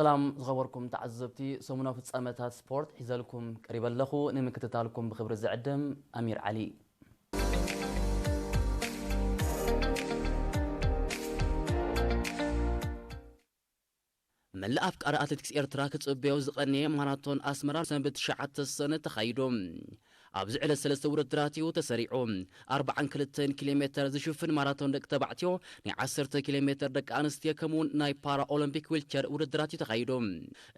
ሰላም ዝኸበርኩም ተዓዘብቲ፣ ሰሙናዊ ፍጻመታት ስፖርት ሒዘልኩም ቀሪበ ኣለኹ። ንምክትታልኩም ብኽብሪ ዝዕድም ኣሚር ዓሊ። መላእ ኣፍቃሪ ኣትሌቲክስ ኤርትራ ክጽበዮ ዝቐነየ ማራቶን ኣስመራ ሰንበት ትሽዓተ ሰነ ተኻይዱ። ኣብዚ ዕለት ሰለስተ ውድድራት እዩ ተሰሪዑ። ኣርባዓን ክልተን ኪሎ ሜተር ዝሽፍን ማራቶን ደቂ ተባዕትዮ፣ ናይ ዓሰርተ ኪሎ ሜተር ደቂ ኣንስትዮ፣ ከምኡውን ናይ ፓራ ኦሎምፒክ ዊልቸር ውድድራት እዩ ተኻይዱ።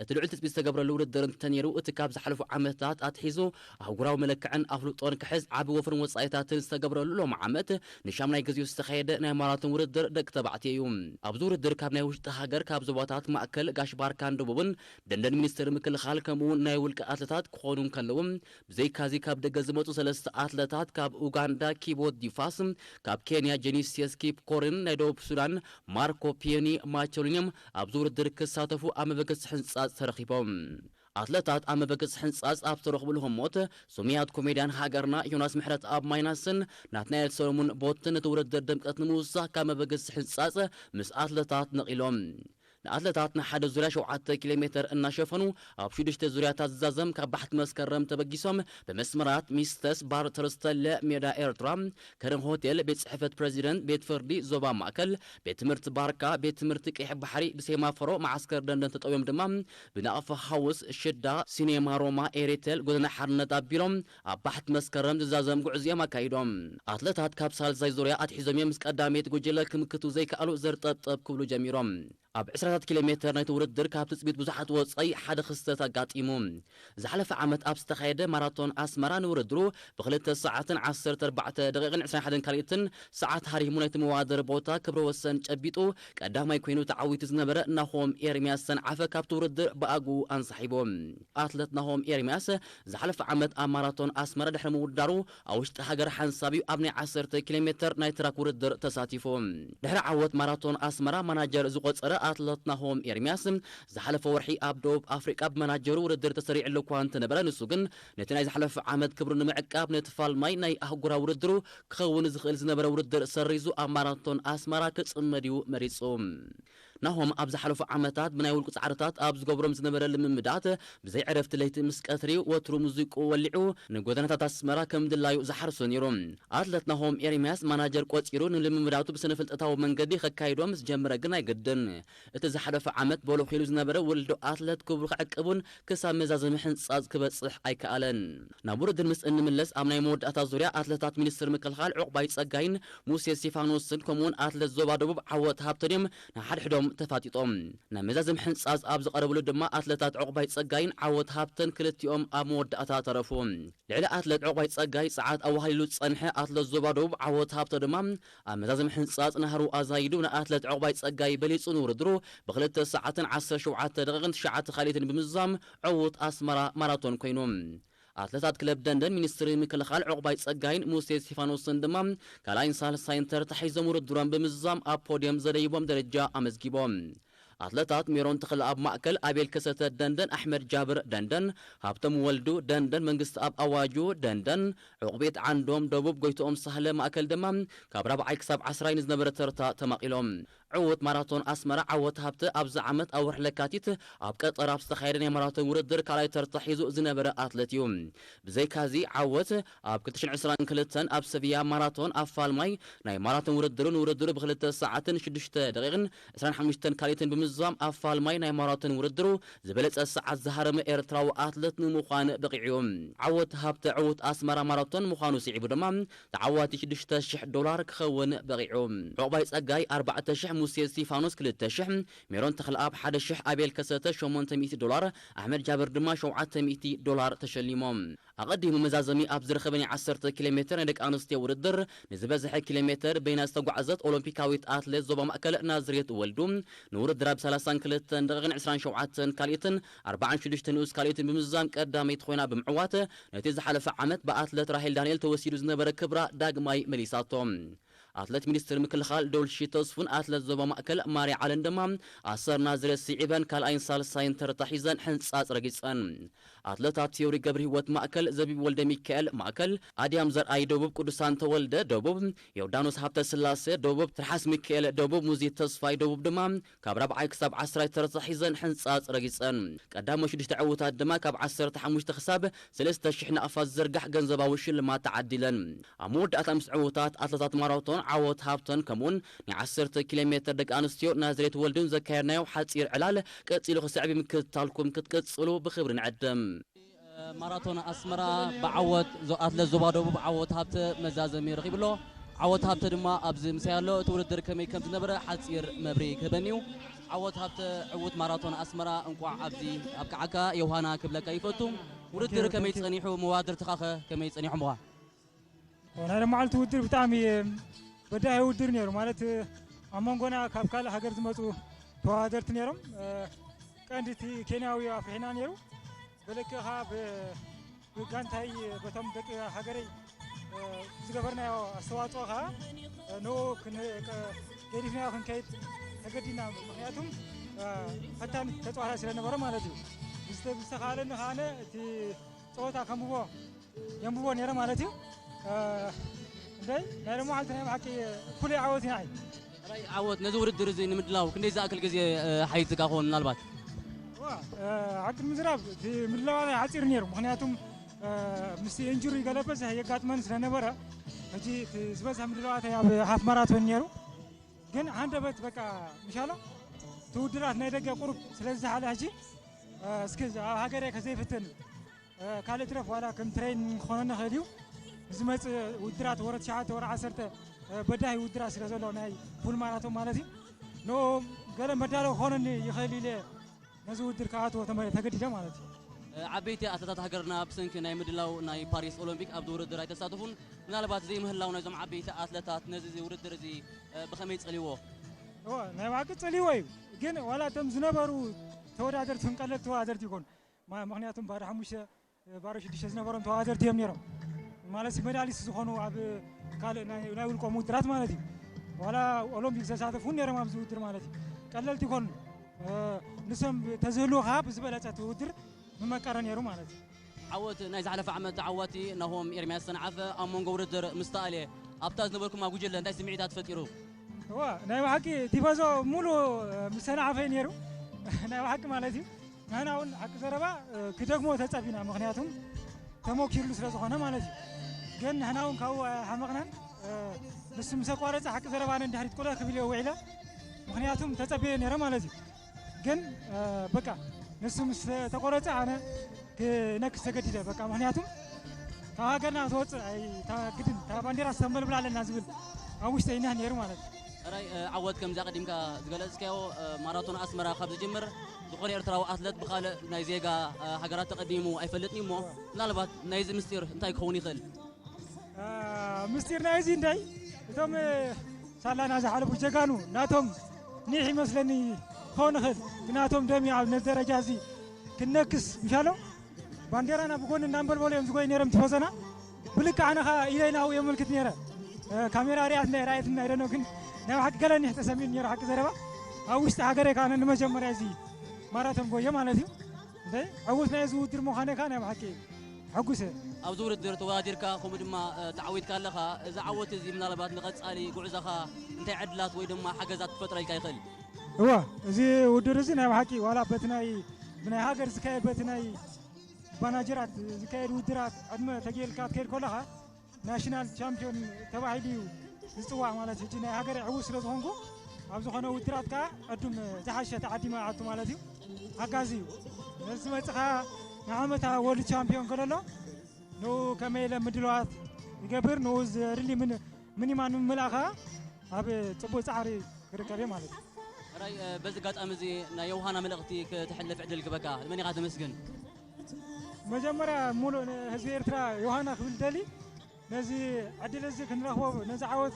እቲ ልዑል ትጽቢት ዝተገብረሉ ውድድር እንተነይሩ፣ እቲ ካብ ዝሓለፉ ዓመታት ኣትሒዙ ኣህጉራዊ መለክዕን ኣፍልጦን ክሕዝ ዓቢ ወፍርን ወጻኢታትን ዝተገብረሉ ሎሚ ዓመት ንሻምናይ ግዜኡ ዝተኻየደ ናይ ማራቶን ውድድር ደቂ ተባዕትዮ እዩ። ኣብዚ ውድድር ካብ ናይ ውሽጢ ሃገር፣ ካብ ዞባታት ማእከል፣ ጋሽ ባርካን ደቡብን፣ ደንደን ሚኒስትሪ ምክልኻል፣ ከምኡውን ናይ ውልቀ ኣትለታት ክኾኑ እንከለዉ፣ ብዘይካዚ ካብ ደገ ዝመጹ ሰለስተ ኣትለታት፣ ካብ ኡጋንዳ ኪቦት ዲፋስ፣ ካብ ኬንያ ጀኒሲየስ ኪፕኮሪን፣ ናይ ደቡብ ሱዳን ማርኮ ፒዮኒ ማቸሉን እዮም ኣብዚ ውድድር ክሳተፉ ኣብ መበገሲ ሕንጻጽ ተረኺቦም። ኣትለታት ኣብ መበገሲ ሕንጻጽ ኣብ ዝተረኽብሉ ህሞት፣ ስሙያት ኮሜድያን ሃገርና ዮናስ ምሕረትኣብ ማይናስን ናትናኤል ሰሎሙን ቦትን ነቲ ውድድር ድምቀት ንምውሳኽ ካብ መበገሲ ሕንጻጽ ምስ ኣትለታት ነቒሎም። ንኣትለታት ንሓደ ዙርያ ሸውዓተ ኪሎ ሜተር እናሸፈኑ፣ ኣብ ሽዱሽተ ዙርያታት ዝዛዘም ካብ ባሕቲ መስከረም ተበጊሶም ብመስመራት ሚስተስ ባር ተርስተለ ሜዳ ኤርትራ፣ ከረን ሆቴል፣ ቤት ጽሕፈት ፕረዚደንት ቤት ፍርዲ ዞባ ማእከል፣ ቤት ትምህርቲ ባርካ፣ ቤት ትምህርቲ ቀይሕ ባሕሪ ብሴማፎሮ መዓስከር ደንደን ተጠውዮም ድማ ብናቕፋ ሃውስ፣ ሽዳ፣ ሲኔማ ሮማ፣ ኤሪቴል፣ ጎደና ሓርነት ኣቢሎም ኣብ ባሕቲ መስከረም ዝዛዘም ጉዕዞ እዮም ኣካይዶም። ኣትለታት ካብ ሳልሳይ ዙርያ ኣትሒዞም እዮም ምስ ቀዳመይቲ ጉጅለ ክምክቱ ዘይከኣሉ ዘርጠብጠብ ክብሉ ጀሚሮም። ኣብ ዕስራታት ኪሎ ሜተር ናይቲ ውድድር ካብ ትጽቢት ብዙሓት ወጻኢ ሓደ ክስተት ኣጋጢሙ። ዝሓለፈ ዓመት ኣብ ዝተኻየደ ማራቶን ኣስመራ ንውድድሩ ብክልተ ሰዓትን ዓሰርተ ኣርባዕተ ደቂቕን ዕስራን ሓደን ካልኢትን ሰዓት ሃሪሙ ናይቲ መዋደር ቦታ ክብረ ወሰን ጨቢጡ ቀዳማይ ኮይኑ ተዓዊቱ ዝነበረ ናሆም ኤርምያስ ሰንዓፈ ካብቲ ውድድር ብኣግኡ ኣንሳሒቡ። ኣትለት ናሆም ኤርምያስ ዝሓለፈ ዓመት ኣብ ማራቶን ኣስመራ ድሕሪ ምውዳሩ ኣብ ውሽጢ ሃገር ሓንሳብ እዩ ኣብ ናይ ዓሰርተ ኪሎ ሜተር ናይ ትራክ ውድድር ተሳቲፉ። ድሕሪ ዓወት ማራቶን ኣስመራ ማናጀር ዝቖጸረ ኣትለት ናሆም ኤርምያስ ዝሓለፈ ወርሒ ኣብ ደቡብ ኣፍሪቃ ብመናጀሩ ውድድር ተሰሪዕሉ እኳ እንተነበረ፣ ንሱ ግን ነቲ ናይ ዝሓለፈ ዓመት ክብሩ ንምዕቃብ ነቲ ፋልማይ ናይ ኣህጉራዊ ውድድሩ ክኸውን ዝኽእል ዝነበረ ውድድር ሰሪዙ ኣብ ማራቶን ኣስመራ ክጽመድ እዩ መሪጹ። ናሆም ኣብ ዝሓለፉ ዓመታት ብናይ ውልቁ ጻዕርታት ኣብ ዝገብሮም ዝነበረ ልምምዳት ብዘይ ዕረፍቲ ለይቲ ምስ ቀትሪ ወትሩ ሙዚቁ ወሊዑ ንጎደናታት ኣስመራ ከም ድላዩ ዝሓርሶ ነይሩ። ኣትለት ናሆም ኤርምያስ ማናጀር ቆጺሩ ንልምምዳቱ ብስነ ፍልጠታዊ መንገዲ ከካይዶ ምስ ጀመረ ግን ኣይግድን። እቲ ዝሓለፈ ዓመት በሎኽ ኢሉ ዝነበረ ውልዶ ኣትለት ክብሩ ክዕቅቡን ክሳብ መዛዘሚ ሕንጻጽ ክበጽሕ ኣይከኣለን። ናብ ውድድር ምስ እንምለስ ኣብ ናይ መወዳእታ ዙርያ ኣትለታት ሚኒስትር ምክልኻል ዑቕባይ ጸጋይን ሙሴ እስቲፋኖስን ከምኡውን ኣትለት ዞባ ደቡብ ዓወት ሃብተን እዮም ንሓድሕዶም ተፋጢጦም። ናብ መዛዘሚ ሕንጻጽ ኣብ ዝቐረብሉ ድማ ኣትለታት ዑቕባይ ጸጋይን ዓወት ሃብተን ክልቲኦም ኣብ መወዳእታ ተረፉ። ልዕሊ ኣትለት ዑቕባይ ጸጋይ ጸዓት ኣዋህሊሉ ዝጸንሐ ኣትለት ዞባ ደቡብ ዓወት ሃብተ ድማ ኣብ መዛዘሚ ሕንጻጽ ናህሩ ኣዛይዱ ንኣትለት ዑቕባይ ጸጋይ በሊጹ ንውድድሩ ብክልተ ሰዓትን ዓሰርተ ሸውዓተ ደቂቕን ትሽዓተ ካልኢትን ብምዝዛም ዕዉት ኣስመራ ማራቶን ኮይኑ። ኣትለታት ክለብ ደንደን ሚኒስትሪ ምክልኻል ዑቕባይ ጸጋይን ሙሴ እስቲፋኖስን ድማ ካልኣይን ሳልሳይን ተርታ ሒዞም ውድድሮም ብምዝዛም ኣብ ፖድየም ዘደይቦም ደረጃ ኣመዝጊቦም። ኣትለታት ሜሮን ተኽለኣብ ማእከል፣ ኣቤል ከሰተ ደንደን፣ ኣሕመድ ጃብር ደንደን፣ ሃብቶም ወልዱ ደንደን፣ መንግስቲ ኣብ ኣዋጁ ደንደን፣ ዕቑቤት ዓንዶም ደቡብ፣ ጎይትኦም ሳህለ ማእከል ድማ ካብ ራብዓይ ክሳብ ዓስራይ ንዝነበረ ተርታ ተማቒሎም። ዕዉት ማራቶን ኣስመራ ዓወት ሃብተ ኣብዚ ዓመት ኣብ ወርሒ ለካቲት ኣብ ቀጠር ኣብ ዝተኻየደ ናይ ማራቶን ውድድር ካልኣይ ተርታ ሒዙ ዝነበረ ኣትለት እዩ። ብዘይካዚ ዓወት ኣብ ክልተ ሽሕን ዕስራን ክልተን ኣብ ሰቪያ ማራቶን ኣብ ፋልማይ ናይ ማራቶን ውድድሩ ንውድድሩ ብክልተ ሰዓትን ሽዱሽተ ደቂቕን ዕስራን ሓሙሽተን ካልኢትን ብምዝዛም ኣብ ፋልማይ ናይ ማራቶን ውድድሩ ዝበለጸ ሰዓት ዝሃረመ ኤርትራዊ ኣትለት ንምዃን በቒዑ። ዓወት ሃብተ ዕዉት ኣስመራ ማራቶን ምዃኑ ስዒቡ ድማ ተዓዋቲ ሽዱሽተ ሽሕ ዶላር ክኸውን በቒዑ። ዑቕባይ ጸጋይ ኣርባዕተ ሽሕ፣ ሙሴ እስቲፋኖስ ክልተ ሽሕ፣ ሜሮን ተኽለኣብ ሓደ ሽሕ፣ ኣቤል ከሰተ ሸሞንተ ሚእቲ ዶላር፣ ኣሕመድ ጃብር ድማ ሸውዓተ ሚእቲ ዶላር ተሸሊሞም። ኣቐዲሙ መዛዘሚ ኣብ ዝረኸበ ናይ ዓሰርተ ኪሎ ሜተር ናይ ደቂ ኣንስትዮ ውድድር ንዝበዝሐ ኪሎ ሜተር በይና ዝተጓዕዘት ኦሎምፒካዊት ኣትሌት ዞባ ማእከል ናዝሬት ወልዱ ንውድድራ ብ ሰላሳን ክልተን ደቂቕን ዕስራን ሸውዓተን ካልኢትን ኣርባዓን ሽዱሽተ ንኡስ ካልኢትን ብምዝዛም ቀዳመይቲ ኮይና ብምዕዋት ነቲ ዝሓለፈ ዓመት ብኣትሌት ራሄል ዳንኤል ተወሲዱ ዝነበረ ክብራ ዳግማይ መሊሳቶ። ኣትለት ሚኒስትር ምክልኻል ዶልሺ ተስፉን ኣትለት ዞባ ማእከል ማርያ ዓለን ድማ ኣሰር ናዝሬት ስዒበን ካልኣይን ሳልሳይን ተርታ ሒዘን ሕንጻጽ ረጊጸን። ኣትለታት ቲዮሪ ገብረ ህይወት ማእከል፣ ዘቢብ ወልደ ሚካኤል ማእከል፣ ኣድያም ዘርኣይ ደቡብ፣ ቅዱሳን ተወልደ ደቡብ፣ ዮርዳኖስ ሃብተ ስላሴ ደቡብ፣ ትርሓስ ሚካኤል ደቡብ፣ ሙዚ ተስፋይ ደቡብ ድማ ካብ ራብዓይ ክሳብ ዓስራይ ተርታ ሒዘን ሕንጻጽ ረጊጸን። ቀዳሞት ሽዱሽተ ዕዉታት ድማ ካብ ዓሰርተ ሓሙሽተ ክሳብ ሰለስተ ሽሕ ናቕፋ ዝዝርጋሕ ገንዘባዊ ሽልማት ተዓዲለን። ኣብ መወዳእታ ምስ ዕዉታት ኣትለታት ማራቶን ዓወት ሃብተን ከምኡውን ናይ ዓሰርተ ኪሎ ሜትር ደቂ ኣንስትዮ ናዝሬት ወልድን ዘካየድናዮ ሓጺር ዕላል ቀጺሉ ክስዕብ ምክትታልኩም ክትቅጽሉ ብኽብሪ ንዕድም። ማራቶን ኣስመራ ብዓወት ዞ-፣ ኣትለት ዞባ ደቡብ ዓወት ሃብተ መዛዘሚ ረኺቡ ኣሎ። ዓወት ሃብተ ድማ ኣብዚ ምሳይ ኣሎ። እቲ ውድድር ከመይ ከም ዝነበረ ሓጺር መብርሂ ክህበኒ እዩ። ዓወት ሃብተ፣ ዕዉት ማራቶን ኣስመራ፣ እንቋዕ ኣብዚ ኣብቅዓካ። ዮሃና ክብለካ ይፈቱ። ውድድር ከመይ ጸኒሑ? መዋድርትኻኸ ከመይ ጸኒሖምኻ? ናይ ሎማዓልቲ ውድድር ብጣዕሚ በዳሂ ውድድር ነይሩ። ማለት ኣብ መንጎና ካብ ካልእ ሃገር ዝመፁ ተወዳደርቲ ነይሮም። ቀንዲ እቲ ኬንያዊ ኣፍሪሕና ነይሩ። ብልክዕ ከዓ ብ-፣ ብጋንታይ በቶም ደቂ ሃገረይ ዝገበርናዮ ኣስተዋፅኦ ከዓ ንኡ ክን-፣ ገዲፍናዮ ክንከይድ ተገዲድና። ምክንያቱም ፈታኒ ተፃዋታይ ስለነበረ ማለት እዩ። ብዝተ-፣ ብዝተኻእለኒ ከዓ እቲ ፀወታ ከንብቦ የንብቦ ነይረ ማለት እዩ። እ፣ እንደይ ናይ ሎማዓልቲ ናይ ብሓቂ ፍሉይ ዓወት ኢና። ሕራይ ዓወት፣ ነዚ ውድድር እዚ ንምድላው ክንደይ ዝኣክል ግዜ፣ እ፣ ሓይዝካ ክኸውን ምናልባት? ዋ፣ እ፣ ሓቂ ንምዝራብ እቲ ምድላው ናይ ሓፂር ነይሩ። ምክንያቱም፣ እ፣ ምስቲ ኢንጁሪ ገለ በዝሕ የጋጥመን ስለነበረ፣ ሕጂ እቲ ዝበዝሐ ምድላዋተይ ኣብ ሃፍ ማራቶን ነይሩ። ግን ሃንደበት በቃ ምሻሎ እቲ ውድድራት ናይ ደገ ቁሩብ ስለ ዝሓለ ሕጂ፣ እ፣ እስኪ ኣብ ሃገረይ ከዘይፍትን እ፣ ካልእ ትረፍ ዋላ ከም ትሬን ክኾነና ይኽእል እዩ። ዝመጽእ ውድድራት ወረ ትሽዓተ ወረ ዓሰርተ፣ እ፣ በዳሂ ውድድራት ስለ ዘሎ ናይ ፉል ማራቶን ማለት እዩ። ንኡ ገለ መዳለዊ ክኾነኒ ይኽእል ኢለ ነዚ ውድድር ክኣትዎ ተመ-፣ ተገዲደ ማለት እዩ። እ፣ ዓበይቲ ኣትለታት ሃገርና ብሰንኪ ናይ ምድላው ናይ ፓሪስ ኦሎምፒክ ኣብዚ ውድድር ኣይተሳተፉን። ምናልባት ዘይምህላው ናይዞም ዓበይቲ ኣትለታት ነዚ ውድድር እዚ፣ እ፣ ብኸመይ ጸልይዎ? እወ፣ ናይ ብሓቂ ጸልይዎ እዩ። ግን ዋላ እቶም ዝነበሩ ተወዳደርቲ፣ ቀለልቲ ተወዳደርቲ ይኾኑ። ማ-፣ ምኽንያቱም ባዶ ሓሙሽተ፣ ባዶ ሽዱሽተ ዝነበሮም ተወዳደርቲ እዮም ነይሮም። ማለት መዳሊስት ዝኾኑ ኣብ ካልእ ናይ፣ ናይ ውልቆም ውድድራት ማለት እዩ። ዋላ ኦሎምፒክ ዝተሳተፉ እውን ነይሮም ኣብዚ ውድድር ማለት እዩ። ቀለልቲ ይኾኑ። እ፣ ንሶም ተዝህልዉ ከዓ ብዝበለጸ እቲ ውድድር ምመቀረ ነይሩ ማለት እዩ። ዓወት ናይ ዝሓለፈ ዓመት ተዓዋቲ ናሆም ኤርምያስ ሰንዓፈ ኣብ መንጎ ውድድር ምስ ተኣልየ ኣብታ ዝነበርኩማ ጉጅለ እንታይ ስምዒታት ፈጢሩ? እዋ፣ ናይ ብሓቂ ቲፎዞ ሙሉ ምስ ሰንዓፈ እዩ ነይሩ። ናይ ብሓቂ ማለት እዩ። ንሕና እውን ሓቂ ዘረባ፣ እ፣ ክደግሞ ተጸቢና፣ ምኽንያቱም ተሞኪርሉ ስለ ዝኾነ ማለት እዩ። ግን ንሕና እውን ካብኡ ኣይሓመቕናን። እ፣ ንሱ ምስ ኣቋረጸ ሓቂ ዘረባ ኣነ ንድሕሪት ቁልዕ ክብል እየ ውዒለ። ምኽንያቱም ተጸቢየ ነይረ ማለት እዩ። ግን፣ እ፣ በቃ ንሱ ምስ ተቆረጸ ኣነ ክነክስ ተገዲደ። በቃ ምኽንያቱም ካብ ሃገርና ክትወጽእ ኣይ-፣ እታ ግድን እታ ባንዴራ ክተንበልብል ኣለና ዝብል ኣብ ውሽጠይ እኒሀ ነይሩ ማለት እዩ። ሕራይ፣ እ፣ ዓወት ከምዚ ኣቐዲምካ ዝገለጽካዮ፣ እ፣ ማራቶን ኣስመራ ካብ ዝጅምር ዝኾነ ኤርትራዊ ኣትለት ብኻልእ ናይ ዜጋ፣ እ፣ ሃገራት ተቐዲሙ ኣይፈልጥን እዩ እሞ፣ ምናልባት ናይዚ ምስጢር እንታይ ክኸውን ይኽእል? እ፣ ምስጢር ናይዚ እንታይ? እቶም፣ እ፣ ሳላና ዝሓለፉ ጀጋኑ ናቶም ኒሕ ይመስለኒ ክኸውን ይኽእል። ግን ናቶም ደም ኣብ ነዚ ደረጃ እዚ ክነክስ ምሻሎ ባንዴራና ብጎኒ እናንበልበሉ እዮም ዝጎዩ ነይሮም ቲፎዞና። ብልክዕ ኣነ ኸዓ ኢደይ ናብኡ የመልክት ነይረ። እ፣ ካሜራ ሪኣት ናይ ራየት ናይ ደኖ ግን ናይ ብሓቂ ገለ ኒሕ ተሰሚዑ ነይሩ ሓቂ ዘረባ። ኣብ ውሽጢ ሃገረይ ከኣ ኣነ ንመጀመርያ እዚ ማራቶን ጎየ ማለት እዩ። እንተ ዕዉት ናይ እዚ ውድድር ምዃነይ ከኣ ናይ ብሓቂ ሕጉስ እየ። ኣብዚ ውድድር ተወዳዲርካ ከምኡ ድማ፣ እ፣ ተዓዊትካ ኣለኻ። እዚ ዓወት እዚ ምናልባት ንቐጻሊ ጉዕዞኻ እንታይ ዕድላት ወይ ድማ ሓገዛት ክፈጥረልካ ይኽእል? እወ፣ እዚ ውድድር እዚ ናይ ብሓቂ ዋላ በቲ ናይ፣ ብናይ ሃገር ዝካየድ በቲ ናይ ባናጀራት ዝካየድ ውድድራት ዕድመ ተጌልካ ትከይድ ከለኻ ናሽናል ቻምፒዮን ተባሂሉ እዩ ዝጽዋዕ ማለት እዩ። ሕጂ ናይ ሃገር ዕዉት ስለ ዝኾንኩ ኣብ ዝኾነ ውድድራት ከኣ ዕዱም ዝሓሸ ተዓዲመ ኣቱ ማለት እዩ። ሓጋዚ እዩ። ነዚ ዝመጽእ ከኣ ንዓመታ ወርልድ ቻምፒዮን ከለሎ ንኡ ከመይ ኢለ ምድልዋት ይገብር፣ ንኡ ዘድሊ ምን-፣ ምኒማ ንምምላእ ከኣ ኣብ ጽቡቕ ጻዕሪ ክርከብ እየ ማለት እዩ። ሕራይ፣ እ፣ በዚ ኣጋጣሚ እዚ ናይ ዮሃና መልእኽቲ ክተሕልፍ ዕድል ክበካ፣ ንመን ኢኻ ተመስግን? መጀመርያ ሙሉእ ንህዝቢ ኤርትራ ዮሃና ክብል ደሊ፣ ነዚ ዕድል እዚ ክንረኽቦ፣ ነዚ ዓወት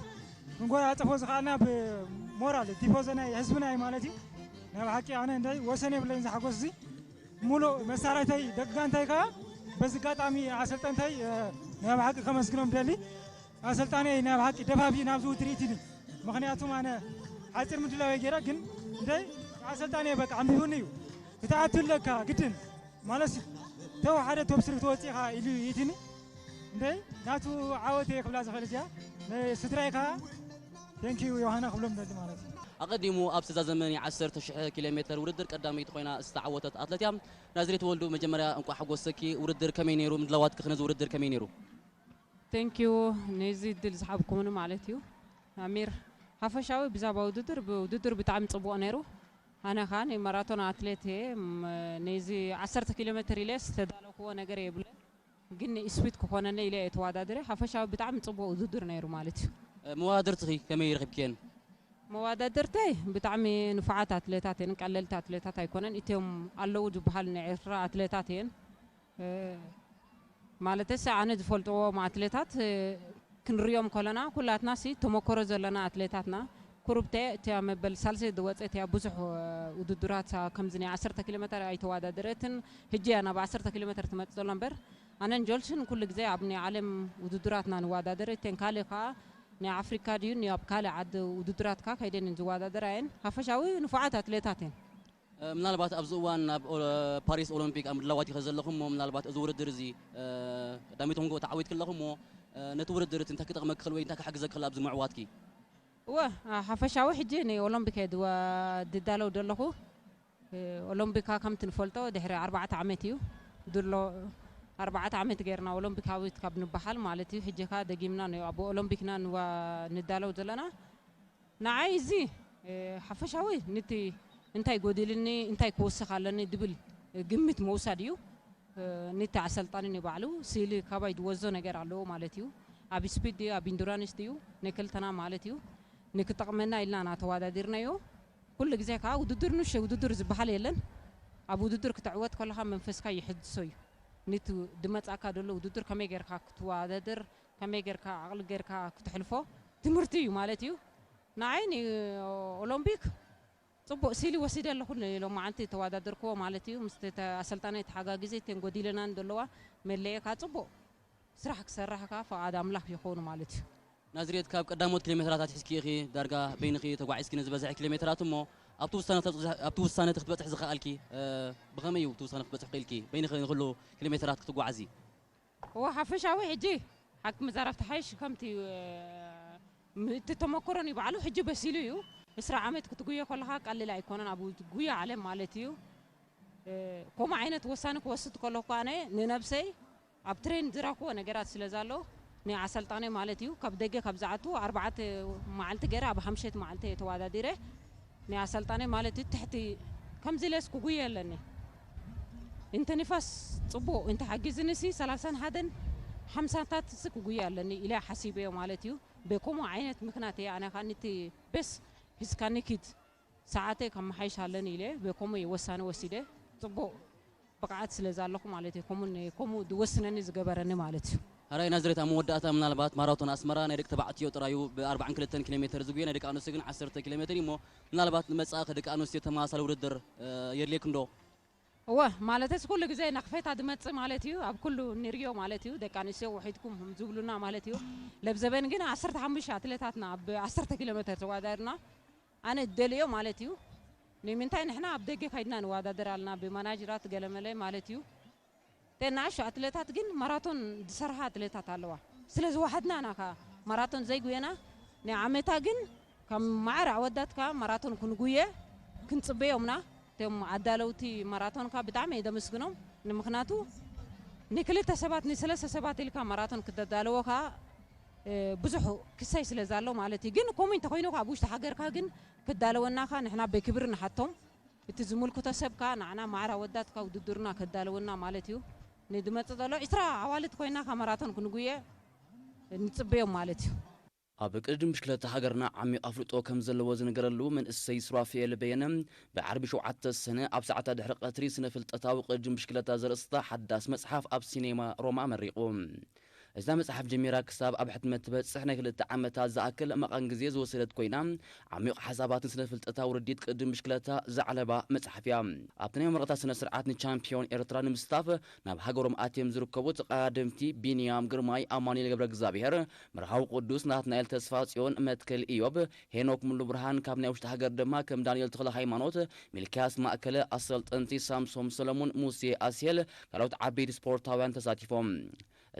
ክንጎናጸፎ ዝኸኣልና ብሞራል ቲፎዞ ናይ ህዝብና እዩ ማለት እዩ። ናይ ብሓቂ ኣነ እንደ ወሰን የብለይን ዝሓጎስ እዚ። ሙሉእ መሳርሕተይ፣ ደቂ ጋንታይ ከኣ በዚ ኣጋጣሚ ኣሰልጠንተይ፣ እ፣ ናይ ብሓቂ ከመስግኖም ደሊ። ኣሰልጣኒ ናይ ብሓቂ ደፋፊ ናብዚ ውድድር ኢትኒ። ምኽንያቱም ኣነ ሓፂር ምድላው ገይረ፣ ግን እንደ ኣሰልጣኒ በቃ ኣንቢቡኒ እዩ። ክትኣቱ ኣለካ ግድን ማለት ተው ሓደ ቶፕ ስሪ ተወፂኻ ኢሉ ኢትኒ። እንደ ናቱ ዓወት እየ ክብላ ዝኽእል እዚኣ ንስድራይ ከዓ ቴንኪዩ ዮሃና ክብሎም ደሊ ማለት እዩ። ኣቐዲሙ ኣብ ዝተዛዘመ ናይ ዓሰርተ ሽሕ ኪሎ ሜትር ውድድር ቀዳመይቲ ኮይና ዝተዓወተት ኣትለት እያ። ናዝሬት ወልዱ፣ መጀመርያ እንቋዕ ሓጎሰኪ። ውድድር ከመይ ነይሩ? ምድላዋትኪ ክነዚ ውድድር ከመይ ነይሩ? ቴንኪዩ። ነዚ እድል ዝሃብኩምኒ ማለት እዩ። ኣሚር፣ ሓፈሻዊ ብዛዕባ ውድድር፣ ውድድር ብጣዕሚ ፅቡቕ ነይሩ። ኣነ ከዓ ናይ ማራቶን ኣትሌት እየ። ም-፣ ነዚ ዓሰርተ ኪሎ ሜትር ኢለ ዝተዳለኩዎ ነገር የብለ፣ ግን ንኢስፒድ ክኾነኒ ኢለ እየ ተዋዳድረ። ሓፈሻዊ ብጣዕሚ ፅቡቕ ውድድር ነይሩ ማለት እዩ። መወዳድርትኺ ከመይ ረኺብክየን? መወዳድርተይ ብጣዕሚ ንፉዓት ኣትሌታት እየን፣ ቀለልቲ ኣትሌታት ኣይኮነን። እትዮም ኣለዉ ዝበሃሉ ናይ ኤርትራ ኣትሌታት እየን። እ፣ ማለተስ ኣነ ዝፈልጥዎም ኣትሌታት፣ እ፣ ክንሪኦም ከለና ኩላትና ሲ ተመክሮ ዘለና ኣትሌታትና። ቁሩብ እቲያ መበል ሳልሰይ ዝወፀት እያ። ብዙሕ፣ እ፣ ውድድራት ከምዚ ናይ ዓሰርተ ኪሎ ሜትር ኣይተወዳደረትን። ሕጂ እያ ናብ ዓሰርተ ኪሎ ሜትር ትመፅእ ዘሎ እምበር ኣነን ጆልስን ኩሉ ግዜ ኣብ ናይ ዓለም ውድድራትና ንወዳደር። እተን ካልእ ከዓ ናይ ኣፍሪካ ድዩ ናይ ኣብ ካልእ ዓዲ ውድድራት ከዓ ከይደን ዝወዳደራ እየን። ሓፈሻዊ ንፉዓት ኣትሌታት እየን። ምናልባት ኣብዚ እዋን ናብ ፓሪስ ኦሎምፒክ ኣብ ምድላዋት ኢኸ ዘለኹ እሞ ምናልባት እዚ ውድድር እዚ ቀዳመይቲ ኮንጎ ተዓዊትኪ ኣለኹ እሞ ነቲ ውድድር እቲ እንታይ ክጠቕመኪ ክእል ወይ እንታይ ክሕግዘኪ ክእል ኣብዚ ምዕዋትኪ? እወ፣ ሓፈሻዊ ሕጂ ንኦሎምፒክ እየ ድዋ- ድዳለው ዘለኹ። ኦሎምፒካ ከምቲ ንፈልጦ ድሕሪ ኣርባዕተ ዓመት እዩ ድሎ ኣርባዕተ ዓመት ገይርና ኦሎምፒካዊት ካብ ንበሃል ማለት እዩ። ሕጂ ከ ደጊምና ን- ኣብ ኦሎምፒክና ንዋ- ንዳለው ዘለና። ንዓይ እዚ ሓፈሻዊ ንቲ እንታይ ጎዲልኒ እንታይ ክወስኽ ኣለኒ ድብል ግምት መውሳድ እዩ። ንቲ ኣሰልጣኒ ንባዕሉ ስእሊ ካባይ ዝወስዶ ነገር ኣለዎ ማለት እዩ። ኣብ ስፒድ ድዩ ኣብ ኢንዱራንስ ድዩ ንክልተና ማለት እዩ ንክጠቕመና ኢልና ኢና ተወዳዲርናዮ። ኩሉ ግዜ ከዓ ውድድር ንእሽተይ ውድድር ዝበሃል የለን። ኣብ ውድድር ክትዕወት ከለኻ መንፈስካ ይሕድሶ እዩ። ንቲ ድመፃካ ዘሎ ውድድር ከመይ ጌርካ ክትወዳደር ከመይ ጌርካ ዓቕሊ ጌርካ ክትሕልፎ ትምህርቲ እዩ ማለት እዩ። ንዓይ ንኦሎምፒክ ፅቡቕ ስእሊ ወሲደ ኣለኹ ሎማዓንቲ ተወዳደርክዎ ማለት እዩ። ምስ ኣሰልጣናይ ተሓጋጊዘ እተን ጎዲለናን ዘለዋ መለየካ ፅቡቕ ስራሕ ክሰርሕ ከዓ ፍቓድ ኣምላኽ ይኸውን ማለት እዩ። ናዝሬት፣ ካብ ቀዳሞት ኪሎ ሜትራት ኣትሒዝኪ ኢኺ ዳርጋ በይንኺ ተጓዒዝኪ ንዝበዝሐ ኪሎ ሜትራት እሞ ኣብቲ ውሳነ ተብጽሕ- ኣብቲ ውሳነ እቲ ክትበጽሒ ዝኸኣልኪ እ፣ ብኸመይ እዩ እቲ ውሳነ ክትበጽሒ ክኢልኪ በይንኺ ንኹሉ ኪሎ ሜትራት ክትጓዓዚ? እወ ሓፈሻዊ ሕጂ ሓቂ መዛረብቲ ሓይሽ ከምቲ እ፣ ም- እቲ ተመክሮ ንባዕሉ ሕጂ በሲሉ እዩ። ዕስራ ዓመት ክትጉየ ከለኻ ቀሊል ኣይኮነን ኣብ ጉያ ዓለም ማለት እዩ። እ፣ ከምኡ ዓይነት ወሳኒ ክወስድ ከለኹ ኣነ ንነብሰይ ኣብ ትሬን ዝረክቦ ነገራት ስለ ዘሎ ናይ ኣሰልጣኒ ማለት እዩ ካብ ደገ ካብ ዝኣቱ ኣርባዕተ መዓልቲ ገይረ ኣብ ሓምሸት መዓልቲ እየ ተወዳዲረ ናይ ኣሰልጣኒ ማለት እዩ ትሕቲ ከምዚ ኢለስ ክጉየ ኣለኒ እንተ ንፋስ ፅቡቅ እንተ ሓጊዝኒ ሲ ሰላሳን ሓደን ሓምሳታት ሲ ክጉየ ኣለኒ ኢለ ሓሲበዮ ማለት እዩ በከምኡ ዓይነት ምክንያት እየ ኣነ ከዓ ንቲ በስ ሒዝካኒ ኪድ ሰዓተይ ከመሓይሽ ኣለኒ ኢለ በከምኡ እየ ወሳኒ ወሲደ ፅቡቅ ብቕዓት ስለ ዝኣለኹ ማለት እዩ ከምኡ ነ- ከምኡ ዝወስነኒ ዝገበረኒ ማለት እዩ። ሕራይ ናዝሬት ኣብ መወዳእታ ምናልባት ማራቶን ኣስመራ ናይ ደቂ ተባዕትዮ ጥራዩ ብ ኣርባዓን ክልተን ኪሎ ሜትር ዝጉየ ናይ ደቂ ኣንስትዮ ግን ዓሰርተ ኪሎ ሜትር እዩ እሞ ምናልባት ንመጻኢ ደቂ ኣንስትዮ ተመሳሳሊ ውድድር የድልየክን ዶ? እወ ማለተስ ኩሉ ግዜ ነኽፈታ ዝመጽእ ማለት እዩ ኣብ ኩሉ ንርዮ ማለት እዩ ደቂ ኣንስትዮ ውሒድኩም ዝብሉና ማለት እዩ ለብዘበን ግን ዓሰርተ ሓሙሽተ ኣትሌታትና ኣብ ዓሰርተ ኪሎ ሜትር ተወዳድርና ኣነ ደልዮ ማለት እዩ ንምንታይ ንሕና ኣብ ደገ ካይድና ንዋዳደር ኣለና ብማናጅራት ገለመለ ማለት እዩ ተናእሹ ኣትሌታት ግን ማራቶን ዝሰርሓ ኣትሌታት ኣለዋ ስለ ዝዋሓድና ኢና ከ ማራቶን ዘይጉየና ናይ ዓመታ ግን ካብ ማዕረ ኣወዳት ከ ማራቶን ክንጉየ ክንፅበዮምና እቶም ኣዳለውቲ ማራቶን ከ ብጣዕሚ እየ ደመስግኖም ንምክንያቱ ንክልተ ሰባት ንሰለስተ ሰባት ኢልካ ማራቶን ክተዳለዎ ከ ብዙሕ ክሳይ ስለ ዛሎ ማለት እዩ ግን ኮሜንት ተኮይኑ ከ ኣብ ውሽጢ ሃገርካ ግን ክዳለወና ከ ንሕና ብክብሪ ንሓቶም እቲ ዝምልክቶ ሰብ ከ ንዓና ማዕረ ኣወዳት ከ ውድድርና ክዳለወና ማለት እዩ ንድመፅ ዘሎ ዒስራ ኣዋልድ ኮይና ከ ማራቶን ክንጉየ ንፅበዮም ማለት እዩ ኣብ ቅድድም ብሽክለታ ሃገርና ዓሚቕ ኣፍልጦ ከም ዘለዎ ዝንገረሉ መንእሰይ ሱራፌል በየነ ብዓርቢ ሸውዓተ ሰነ ኣብ ሰዓታት ድሕሪ ቀትሪ ስነ ፍልጠታዊ ቅድድም ብሽክለታ ዘርእስታ ሓዳስ መጽሓፍ ኣብ ሲኔማ ሮማ ኣመሪቑ። እዛ መጽሓፍ ጀሚራ ክሳብ ኣብ ሕትመት ትበጽሕ ናይ ክልተ ዓመታት ዝኣክል መቓን ግዜ ዝወሰደት ኮይና፣ ዓሚቕ ሓሳባትን ስነ ፍልጠታዊ ርዲት ቅድም ብሽክለታ ዘዕለባ መጽሓፍ እያ። ኣብቲ ናይ መመረቕታ ስነ ስርዓት ንቻምፒዮን ኤርትራ ንምስታፍ ናብ ሃገሮም ኣትዮም ዝርከቡ ተቐዳደምቲ ቢንያም ግርማይ፣ ኣማኑኤል ገብረ እግዚኣብሔር፣ መርሃዊ ቅዱስ፣ ናትናኤል ተስፋ ጽዮን፣ መትከል ኢዮብ፣ ሄኖክ ሙሉ ብርሃን፣ ካብ ናይ ውሽጢ ሃገር ድማ ከም ዳንኤል ተኽለ ሃይማኖት፣ ሚልክያስ ማእከለ፣ ኣሰልጠንቲ ሳምሶም ሰለሙን፣ ሙሴ ኣስሄል፣ ካልኦት ዓበይቲ ስፖርታውያን ተሳቲፎም።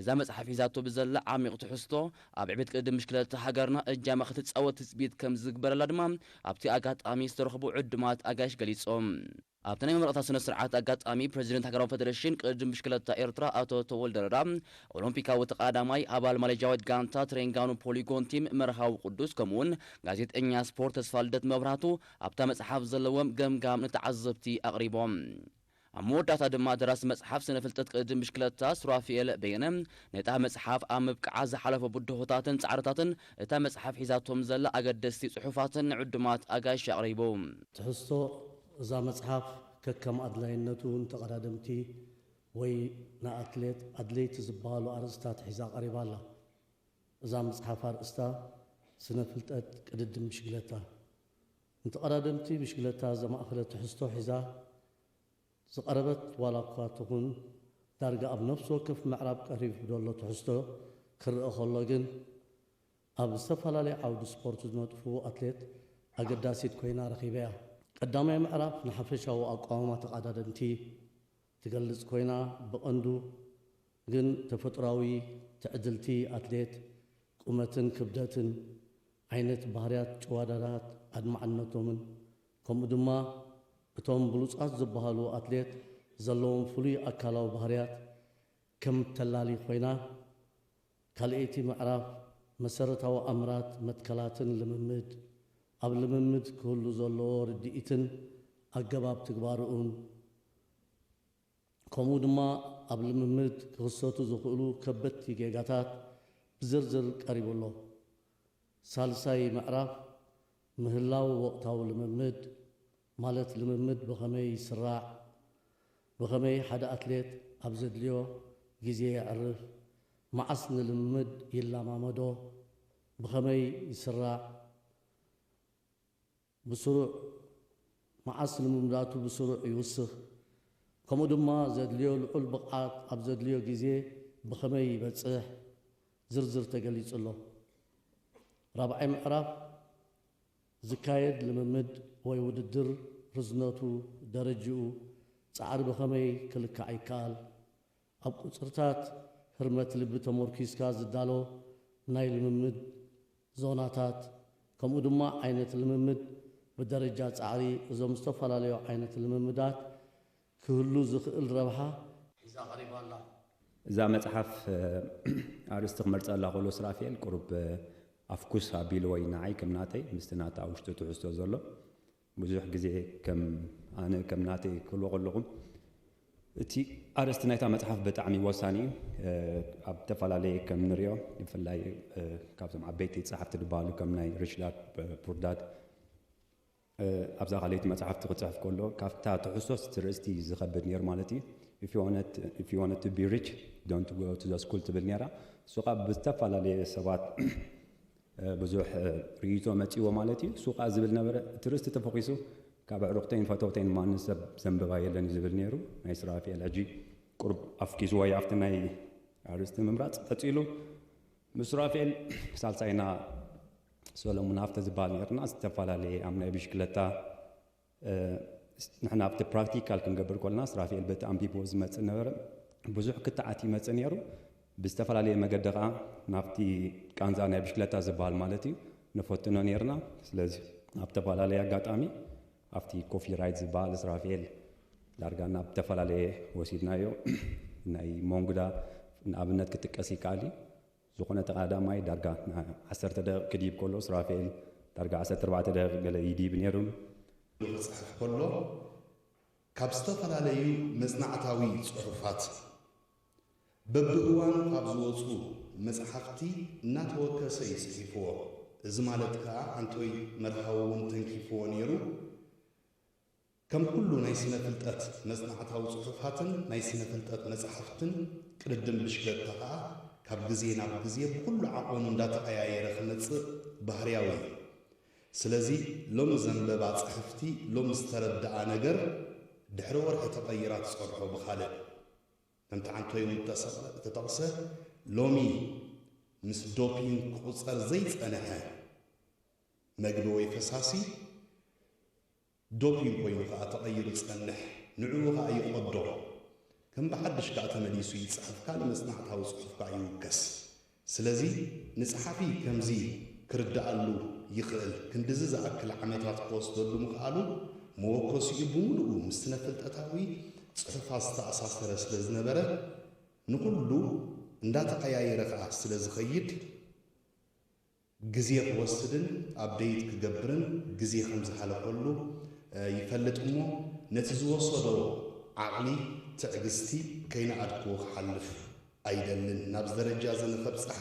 እዛ መጽሓፍ ሒዛቶ ብዘላ ዓሚቕ ትሕዝቶ፣ ኣብ ዕቤት ቅድድም ብሽክለታ ሃገርና እጃማ ክትጻወት ትጽቢት ከም ዝግበረላ ድማ ኣብቲ ኣጋጣሚ ዝተረኽቡ ዕዱማት ኣጋይሽ ገሊጾም። ኣብቲ ናይ መመረቕታ ስነ ስርዓት ኣጋጣሚ፣ ፕሬዚደንት ሃገራዊ ፌደሬሽን ቅድድም ብሽክለታ ኤርትራ ኣቶ ተወልደ ረዳ፣ ኦሎምፒካዊ ተቐዳዳማይ፣ ኣባል ማሌዥያዊት ጋንታ ትሬንጋኑ ፖሊጎን ቲም መርሃዊ ቅዱስ፣ ከምኡውን ጋዜጠኛ ስፖርት ተስፋ ልደት መብራህቱ ኣብታ መጽሓፍ ዘለዎም ገምጋም ንተዓዘብቲ ኣቕሪቦም። ኣብ መወዳእታ ድማ ደራሲ መጽሓፍ ስነ ፍልጠት ቅድድም ብሽክለታ ሱራፊኤል በየነ፣ ነታ መጽሓፍ ኣብ ምብቃዓ ዝሓለፈ ብድሆታትን ጻዕርታትን እታ መጽሓፍ ሒዛቶም ዘላ ኣገደስቲ ጽሑፋትን ንዕዱማት ኣጋይሽ ኣቕሪቡ። ትሕዝቶ እዛ መጽሓፍ ከከም ኣድላይነቱ ንተቐዳደምቲ ወይ ንኣትሌት ኣድለይቲ ዝበሃሉ ኣርእስታት ሒዛ ቀሪባ ኣላ። እዛ መጽሓፍ ኣርእስታ ስነ ፍልጠት ቅድድም ብሽክለታ፣ ንተቐዳደምቲ ብሽክለታ ዘማእኸለ ትሕዝቶ ሒዛ ዝቐረበት ዋላ እኳ ትኹን፣ ዳርጋ ኣብ ነፍሲ ወከፍ ምዕራብ ቀሪቡ ዘሎ ትሕዝቶ ክረኣ ከሎ ግን፣ ኣብ ዝተፈላለየ ዓውዲ ስፖርት ዝነጥፉ ኣትሌት ኣገዳሲት ኮይና ረኺበያ። ቀዳማይ ምዕራፍ ንሓፈሻዊ ኣቋውማ ተቐዳደምቲ ትገልጽ ኮይና፣ ብቐንዱ ግን ተፈጥሮኣዊ ትዕድልቲ ኣትሌት፣ ቁመትን ክብደትን፣ ዓይነት ባህርያት ጭዋዳዳት ኣድማዕነቶምን፣ ከምኡ ድማ እቶም ብሉጻት ዝበሃሉ ኣትሌት ዘለዎም ፍሉይ ኣካላዊ ባህርያት ከም ተላሊ ኮይና፣ ካልኣይቲ ምዕራፍ መሰረታዊ ኣምራት መትከላትን ልምምድ፣ ኣብ ልምምድ ክህሉ ዘለዎ ርድኢትን ኣገባብ ትግባርኡን፣ ከምኡ ድማ ኣብ ልምምድ ክኽሰቱ ዝኽእሉ ከበድቲ ጌጋታት ብዝርዝር ቀሪቡ ኣሎ። ሳልሳይ ምዕራፍ ምህላው ወቕታዊ ልምምድ፣ ማለት ልምምድ ብኸመይ ይስራዕ፣ ብኸመይ ሓደ ኣትሌት ኣብ ዘድልዮ ግዜ የዕርፍ፣ መዓስ ንልምምድ ይለማመዶ፣ ብኸመይ ይስራዕ፣ ብስሩዕ መዓስ ልምምዳቱ ብስሩዕ ይውስኽ፣ ከምኡ ድማ ዘድልዮ ልዑል ብቕዓት ኣብ ዘድልዮ ግዜ ብኸመይ ይበጽሕ ዝርዝር ተገሊጹ ኣሎ። ራብዓይ ምዕራፍ ዝካየድ ልምምድ ወይ ውድድር ርዝነቱ፣ ደረጅኡ፣ ጻዕሪ ብኸመይ ክልካዕ ይከኣል፣ ኣብ ቁጽርታት ህርመት ልቢ ተመርኪዝካ ዝዳሎ ናይ ልምምድ ዞናታት፣ ከምኡ ድማ ዓይነት ልምምድ ብደረጃ ጻዕሪ፣ እዞም ዝተፈላለዩ ዓይነት ልምምዳት ክህሉ ዝኽእል ረብሓ ሒዛ ቀሪባ ኣላ። እዛ መጽሓፍ፣ እ፣ ኣርእስቲ ክመርጸላ ከሎ ስራፌል ቁሩብ፣ እ፣ ኣፍኩስ ኣቢልዎ እዩ ንዓይ ከም ናተይ፣ ምስቲ ናታ ኣብ ውሽጡ ትሕዝቶ ዘሎ። ብዙሕ ግዜ ከም ኣነ፣ ከም ናተይ ክብሎ ከለኹ፣ እቲ ኣርእስቲ ናይታ መጽሓፍ ብጣዕሚ ወሳኒ እዩ። እ፣ ኣብ ዝተፈላለየ ከም ንሪኦ፣ ብፍላይ፣ እ፣ ካብዞም ዓበይቲ ጸሓፍቲ ዝበሃሉ ከም ናይ ሪች ዳድ፣ እ፣ ፑር ዳድ፣ እ፣ ኣብዛ ካልኣይቲ መጽሓፍቲ ክጽሕፍ ከሎ፣ ካብታ ትሕዝቶስ እቲ ርእስቲ ዝኸብድ ነይሩ ማለት እዩ። If you wanted, if you wanted to be rich, don't go to the school ትብል ነይራ። እሱ ኸኣ ብዝተፈላለየ ሰባት፣ እ፣ ብዙሕ፣ እ፣ ርእይቶ መጺዎ ማለት እዩ። እሱ ኸኣ ዝብል ነበረ፣ እቲ ርእስቲ ተፈኺሱ፣ ካብ ኣዕሩኽተይን ፈተውተይን ማንም ሰብ ዘንብባ የለን እዩ ዝብል ነይሩ፣ ናይ ስራፌል። ሕጂ ቁሩብ ኣፍኪስዎ እዩ ኣብቲ ናይ ኣርእስቲ ምምራጽ። ቀጺሉ ምስ ሱራፌል ሳልሳይና ሰሎሙን ሃፍተ ዝበሃል ነይርና። ዝተፈላለየ ኣብ ናይ ብሽክለታ፣ እ፣ ንሕና ኣብቲ ፕራክቲካል ክንገብር ከለና፣ ሱራፌል በቲ ኣንቢብዎ ዝመጽእ ነበረ። ብዙሕ ክትዓት ይመጽእ ነይሩ። ብዝተፈላለየ መገዲ ኸኣ ናብቲ ቃንዛ ናይ ብሽክለታ ዝበሃል ማለት እዩ፣ ንፈትኖ ነይርና። ስለዚ ኣብ ዝተፈላለየ ኣጋጣሚ ኣብቲ ኮፊ ራይድ ዝበሃል ሱራፌል ዳርጋ ናብ ዝተፈላለየ ወሲድናዮ። ናይ ሞንጉዳ ንኣብነት ክጥቀስ ይከኣል እዩ። ዝኾነ ተቐዳዳማይ ዳርጋ ን-፣ ዓሰርተ ደቂቕ ክድይብ ከሎ፣ ሱራፌል ዳርጋ ዓሰርተ ኣርባዕተ ደቂቕ ገለ ይድይብ ነይሩ። ክጽሕፍ ከሎ፣ ካብ ዝተፈላለዩ መጽናዕታዊ ጽሑፋት፣ በብእዋኑ ካብ ዝወጹ መጽሓፍቲ እናተወከሰ እዩ ጽሒፍዎ። እዚ ማለት ከኣ ኣንቶይ መርሃዊ እውን ተንኪፍዎ ነይሩ። ከም ኩሉ ናይ ስነ ፍልጠት መጽናዕታዊ ጽሑፋትን ናይ ስነ ፍልጠት መጻሕፍትን፣ ቅድድም ብሽክለታ ከኣ ካብ ግዜ ናብ ግዜ ብኹሉ ዓቐኑ እንዳተቐያየረ ክመጽእ ባህርያዊ እዩ። ስለዚ ሎሚ ዘንበባ ጽሕፍቲ፣ ሎሚ ዝተረድኣ ነገር ድሕሪ ወርሒ ተቐይራ ትጸርሖ ብኻልእ። ከምቲ ዓንቶዮም እተሰ-፣ እተጠቕሰ፣ ሎሚ ምስ ዶፒንግ ክቑጸር ዘይጸንሐ መግቢ ወይ ፈሳሲ ዶፒንግ ኮይኑ ከኣ ተቐይሩ ጸንሕ፣ ንዕኡ ከኣ ይቐዶ። ከም ብሓድሽ ከኣ ተመሊሱ ይጽሕፍ፣ ካልእ መጽናዕታዊ ጽሑፍ ከኣ ይውከስ። ስለዚ ንጸሓፊ ከምዚ ክርድኣሉ ይኽእል፣ ክንድዚ ዝኣክል ዓመታት ክወስደሉ ምኽኣሉ መወከሲኡ ብምሉኡ ምስ ስነ-ፍልጠታዊ ጽሑፋት ዝተኣሳሰረ ስለ ዝነበረ፣ ንኹሉ እንዳተቐያየረ ከኣ ስለ ዝኸይድ፣ ግዜ ክወስድን ኣፕደይት ክገብርን ግዜ ከም ዝሓለፈሉ፣ እ፣ ይፈልጥ እሞ፣ ነቲ ዝወሰዶ ዓቕሊ፣ ትዕግስቲ ከይነኣድክዎ ክሓልፍ ኣይደልን። ናብዚ ደረጃ እዚ ንኸብጽሓ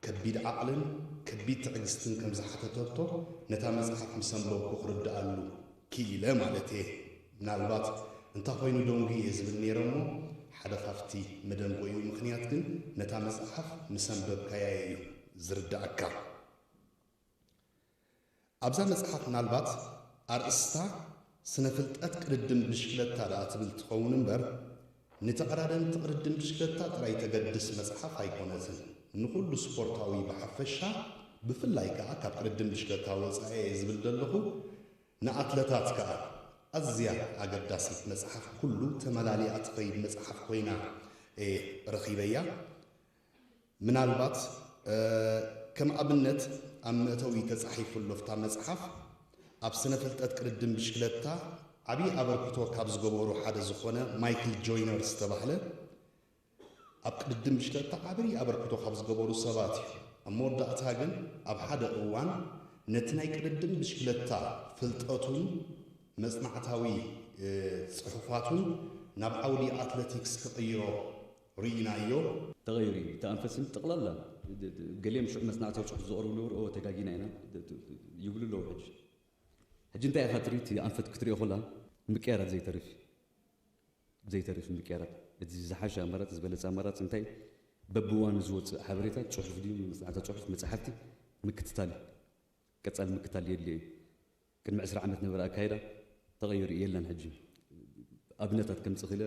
ከቢድ ዓቕልን ከቢድ ትዕግስትን ከም ዝሓተተቶ ነታ መጽሓፍ ምስ ኣንበብኩ ክርድኣሉ ክኢለ ማለት እየ። ምናልባት እንታይ ኮይኑ ደንጉየ እየ ዝብል ነይረ እሞ፣ ሓደ ካብቲ መደንጎይኡ ምኽንያት ግን ነታ መጽሓፍ ምስ ኣንበብካያ እዩ ዝርድኣካ። ኣብዛ መጽሓፍ ምናልባት ኣርእስታ ስነ ፍልጠት ቅድድም ብሽክለታ ደኣ ትብል ትኸውን እምበር፣ ንተቐዳደምቲ ቅድድም ብሽክለታ ጥራይ ተገድስ መጽሓፍ ኣይኮነትን። ንኹሉ ስፖርታዊ ብሓፈሻ፣ ብፍላይ ከኣ ካብ ቅድድም ብሽክለታ ወጻኢ እየ ዝብል ዘለኹ፣ ንኣትለታት ከኣ ኣዝያ ኣገዳሲት መጽሓፍ፣ ኩሉ ተመላሊኣ ትኸይድ መጽሓፍ ኮይና እየ ረኺበያ። ምናልባት፣ እ፣ ከም ኣብነት ኣብ መእተዊ ተጻሒፉ ኣሎ፣ ኣብታ መጽሓፍ ኣብ ስነ ፍልጠት ቅድድም ብሽክለታ ዓብዪ ኣበርክቶ ካብ ዝገበሩ ሓደ ዝኾነ ማይክል ጆይነር ዝተባህለ ኣብ ቅድድም ብሽክለታ ዓብዪ ኣበርክቶ ካብ ዝገበሩ ሰባት እዩ። ኣብ መወዳእታ ግን ኣብ ሓደ እዋን ነቲ ናይ ቅድድም ብሽክለታ ፍልጠቱን መጽናዕታዊ፣ እ፣ ጽሑፋቱን ናብ ዓውዲ ኣትለቲክስ ክቕይሮ ርኢናዮ። ተቐይሩ እዩ። እቲ ኣንፈት ስም ጠቕላላ፣ ድ-፣ ድ-፣ ገሊኦም ሽዑ መጽናዕታዊ ጽሑፍ ዘቕርቡ ነበሩ፣ "ኦ፣ ተጋጊና ኢና" ድ-፣ ድ-፣ ይብሉ ኣለዉ። ሕጂ፣ ሕጂ እንታይ ኢኻ ትርኢ? እቲ ኣንፈት ክትሪኦ ከላ ምቅያራት ዘይተርፍ እዩ። ዘይተርፍ ምቅያራት። እቲ ዝሓሸ ኣማራጺ፣ ዝበለጸ ኣማራጺ እንታይ? በብእዋኑ ዝወጽእ ሓበሬታ፣ ጽሑፍ ድዩ፣ መጽናዕታዊ ጽሑፍ፣ መጻሕፍቲ ምክትታል እዩ። ቀጻሊ ምክትታል የድልዮ እዩ። ቅድሚ ዕስራ ዓመት ነበረ ኣካይዳ፣ ተቐይሩ እዩ፣ የለን ሕጂ። ኣብነታት ከምጽእ ክኢለ፣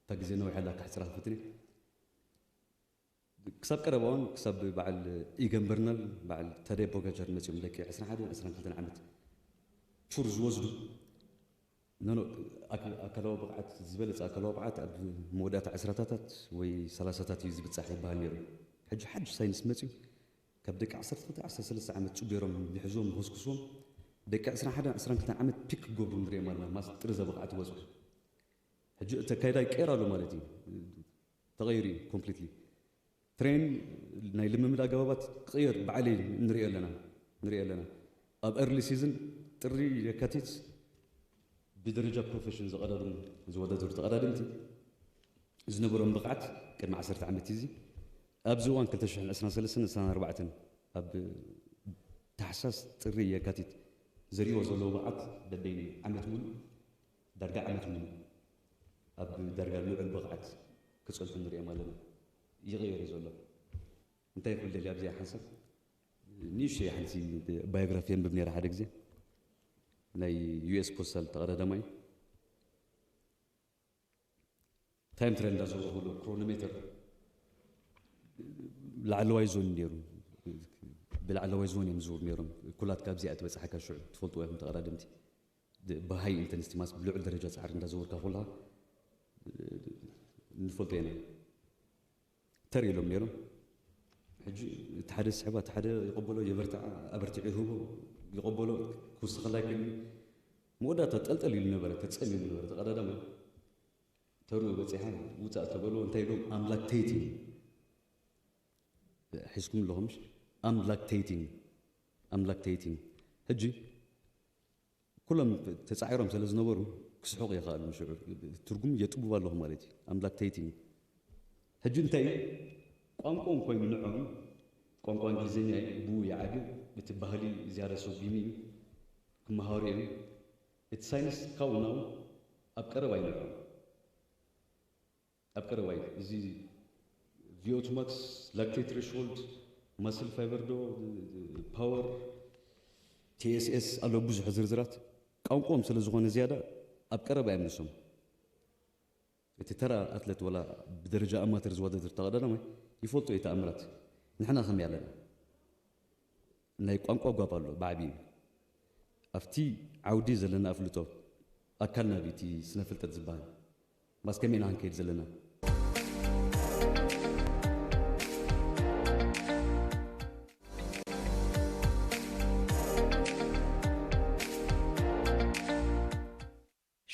እታ ግዜ ነዊሕ ኣላ፣ ክሕጽራ ክፍትን እየ። ክሳብ ቀረባ እዋን፣ ክሳብ በዓል ኢገን በርናል፣ በዓል ታደይ ፖጋቻር መጺኦም፣ ደቂ ዕስራን ሓደን ዕስራን ክልተን ዓመት ቹር ዝወስዱ፣ ኖ፣ ኖ፣ ኣክ-፣ ኣካላዊ ብቕዓት፣ ዝበለጸ ኣካላዊ ብቕዓት ኣብ መወዳእታ ዕስራታት ወይ ሰላሳታት እዩ ዝብጻሕ ይበሃል ነይሩ። ሕጂ ሓድሽ ሳይንስ መጺኡ፣ ካብ ደቂ ዓሰርተ ክልተ፣ ዓሰርተ ሰለስተ ዓመት ጽጉሮም ይሕዝዎም፣ ይኹስኩስዎም፣ ደቂ ዕስራን ሓደን ዕስራን ክልተን ዓመት ፒክ ክገብሩ ንሪኦም ኣለና፣ ማስ ጥርዘ ብቕዓት ይበጽሑ። ሕጂ እቲ ኣካይዳ ይቀየር ኣሎ ማለት እዩ። ተቐይሩ እዩ ኮምፕሊትሊ። ትሬን ናይ ልምምድ ኣገባባት ክቕየር ባዕለይ ንሪኦ ኣለና፣ ንሪኦ ኣለና። ኣብ ኤርሊ ሲዝን ጥሪ የካቲት ብደረጃ ፕሮፌሽን ዝቐዳደሙ፣ ዝወዳደሩ ተቐዳደምቲ ዝነበሮም ብቕዓት ቅድሚ ዓሰርተ ዓመት እዩ። እዚ ኣብዚ እዋን ክልተ ሽሕን ዕስራን ሰለስተን ዕስራን ኣርባዕተን ኣብ ታሕሳስ፣ ጥሪ፣ የካቲት ዘርእይዎ ዘለዉ ብቕዓት በበይኑ ዓመት ሙሉእ፣ ዳርጋ ዓመት ሙሉእ ኣብ ዳርጋ ልዑል ብቕዓት ክጸንሑ ንሪኦም ኣለና። ይቕየር እዩ ዘሎ። እንታይ ክብል ደልየ ኣብዚኣ ሓንሳብ ንእሽተይ ሓንቲ ባዮግራፊ የንብብ ነይረ ሓደ ግዜ። ናይ ዩ ኤስ ፖስታል ተቐዳዳማይ ታይም ትሬል እንዳዘወርኩ፣ ክሮኖሜተር ላዕለዋይ ዞን ነይሩ። ብላዕለዋይ ዞን እዮም ዝዝውሩ ነይሮም። ኩላትካ ኣብዚኣ ትበጽሓካ ሽዑ ትፈልጥዎ ኢኹም ተቐዳደምቲ። ድ-፣ ብሃይ ኢንተንሲቲ ማስ ብልዑል ደረጃ ጻዕሪ እንዳዘወርካ ከለኻ ንፈልጦ ኢና። ተር ኢሎም ነይሮም። ሕጂ እቲ ሓደ ዝስሕባ፣ እቲ ሓደ ይቕበሎ፣ የበርትዓ፣ ኣበርቲዑ ይህቦ፣ ይቕበሎ፣ ክውስኸላ ይክእል እዩ። መወዳእታ ጠልጠል ኢሉ ነበረ፣ ተጸሚሙ ነበረ፣ ተቐዳዳማይ። ተርኡ በጺሓ ውጻእ ተበሎ፣ እንታይ ኢሎም? ኣም ላክቴቲንግ። ሒዝኩም ኣለኹም፣ ኣም ላክቴቲንግ፣ ኣም ላክቴቲንግ። ሕጂ ኩሎም ተጻዒሮም ስለ ዝነበሩ ክስሕቑ ይኽኣሉ። ሽዑ ትርጉም የጥብቡ ኣለኹ ማለት እዩ። ኣም ላክቴቲንግ። ሕጂ እንታይ እዩ? ቋንቋኦም ኮይኑ ንዖም፣ ቋንቋ እንግሊዝኛ እዩ፣ ብኡ ይዓብዩ። እቲ ባህሊ ዝያዳ ሰጒሚ እዩ፣ ክመሃሩ እዮም። እቲ ሳይንስ ካው ናው ኣብ ቀረባ እዩ ንዖም። ኣብ ቀረባ እዩ። እዚ ቪኦቱ ማክስ፣ ላክቴት ትሬሽሆልድ፣ ማስል ፋይበር ዶ፣ ፓወር፣ ቲኤስኤስ ኣሎ ብዙሕ ዝርዝራት። ቋንቋኦም ስለ ዝኾነ ዝያዳ ኣብ ቀረባ እዮም ንሶም። እቲ ተራ ኣትለት ወላ ብደረጃ ኣማተር ዝወዳደር ተቐዳዳማይ ይፈልጦ እዩ ተኣምራት። ንሕና ከመይ ኣለና? ናይ ቋንቋ ጓብ ኣሎ ብዓቢኡ። ኣብቲ ዓውዲ ዘለና ኣፍልጦ ኣካል ናብቲ ስነ ፍልጠት ዝበሃል ማስ ከመይ ኢና ክንከይድ ዘለና?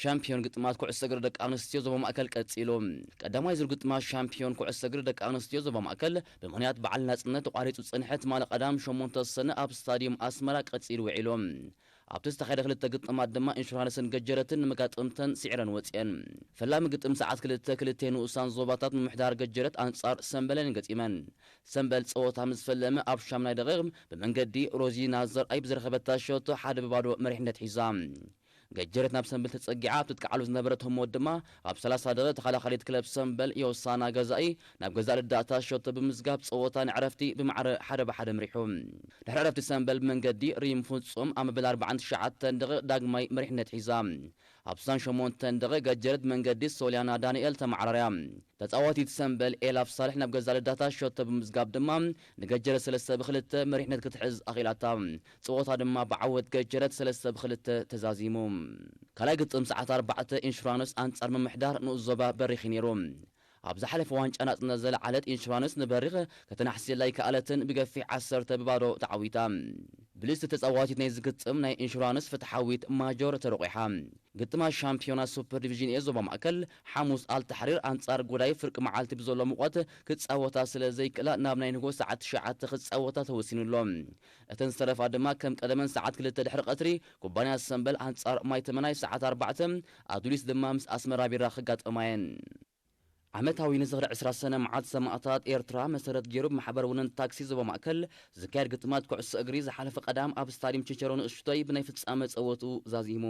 ሻምፒዮን ግጥማት ኩዕሶ እግሪ ደቂ ኣንስትዮ ዞባ ማእከል ቀጺሉ። ቀዳማይ ዙር ግጥማት ሻምፒዮን ኩዕሶ እግሪ ደቂ ኣንስትዮ ዞባ ማእከል ብምኽንያት በዓል ናጽነት ተቋሪጹ ዝጸንሐ ትማሊ ቀዳም ሸሞንተ ሰነ ኣብ ስታድዩም ኣስመራ ቀጺሉ ውዒሉ። ኣብቲ ዝተኻየደ ክልተ ግጥማት ድማ ኢንሹራንስን ገጀረትን ንመጋጥምተን ስዒረን ወጺአን። ፈላሚ ግጥም ሰዓት ክልተ ክልተ ንኡሳን ዞባታት ምምሕዳር ገጀረት ኣንጻር ሰምበለን ገጢመን። ሰምበል ጸወታ ምስ ፈለመ ኣብ ሻምናይ ደቂቕ ብመንገዲ ሮዚና ዘርኣይ ብዝረኸበታ ሸቶ ሓደ ብባዶ መሪሕነት ሒዛ። ገጀረት ናብ ሰምብል ተጸጊዓ ኣብ ትጥቃዓሉ ዝነበረት ህሞት ድማ ኣብ ሰላሳ ደቂቕ ተኸላኻሊት ክለብ ሰምበል ዮሳና ገዛኢ ናብ ገዛእ ልዳእታ ሸቶ ብምዝጋብ ጸወታ ንዕረፍቲ ብማዕረ ሓደ ብሓደ ምሪሑ። ድሕሪ ዕረፍቲ ሰምበል ብመንገዲ ሪም ፍጹም ኣብ መበል ኣርባዓን ትሽዓተን ደቂቕ ዳግማይ መሪሕነት ሒዛ። ኣብ ስሳን ሸሞንተን ደቂቕ ገጀረት ብመንገዲ ሶልያና ዳንኤል ተመዓራርያ። ተጻዋቲት ሰምበል ኤላፍ ሳልሕ ናብ ገዛእ ልዳታ ሸቶ ብምዝጋብ ድማ ንገጀረት ሰለስተ ብክልተ መሪሕነት ክትሕዝ ኣኽኢላታ። ጸወታ ድማ ብዓወት ገጀረት ሰለስተ ብክልተ ተዛዚሙ። ካልኣይ ግጥም ሰዓት ኣርባዕተ ኢንሹራንስ ኣንጻር ምምሕዳር ንኡስ ዞባ በሪኽ እዩ ነይሩ። ኣብ ዝሓለፈ ዋንጫ ናጽነት ዘለዓለት ኢንሹራንስ ንበሪኽ ከተናሕስየላ ኣይከኣለትን፣ ብገፊሕ ዓሰርተ ብባዶ ተዓዊታ። ብልጽቲ ተጻዋቲት ናይዚ ግጥም ናይ ኢንሹራንስ ፍትሓዊት ማጆር ተረቑሓ። ግጥማት ሻምፒዮና ሱፐር ዲቪዥን ኤ ዞባ ማእከል ሓሙስ ኣልታሕሪር ኣንጻር ጉዳይ ፍርቂ መዓልቲ ብዘሎ ሙቐት ክጻወታ ስለ ዘይክእላ ናብ ናይ ንግሆ ሰዓት ትሽዓተ ክጻወታ ተወሲኑ ኣሎ። እተን ዝተረፋ ድማ ከም ቀደመን ሰዓት ክልተ ድሕሪ ቀትሪ ኩባንያ ሰምበል ኣንጻር ማይ ተመናይ ሰዓት ኣርባዕተ ኣዱሊስ ድማ ምስ ኣስመራ ቢራ ክጋጠማ እየን። ዓመታዊ ንዝኽሪ ዕስራ ሰነ መዓልቲ ሰማእታት ኤርትራ መሰረት ገይሩ ብማሕበር ውንን ታክሲ ዞባ ማእከል ዝካየድ ግጥማት ኩዕሶ እግሪ ዝሓለፈ ቀዳም ኣብ ስታድዩም ችንቸሮ ንእሽቶይ ብናይ ፍጻመ ጸወትኡ ዛዚሙ።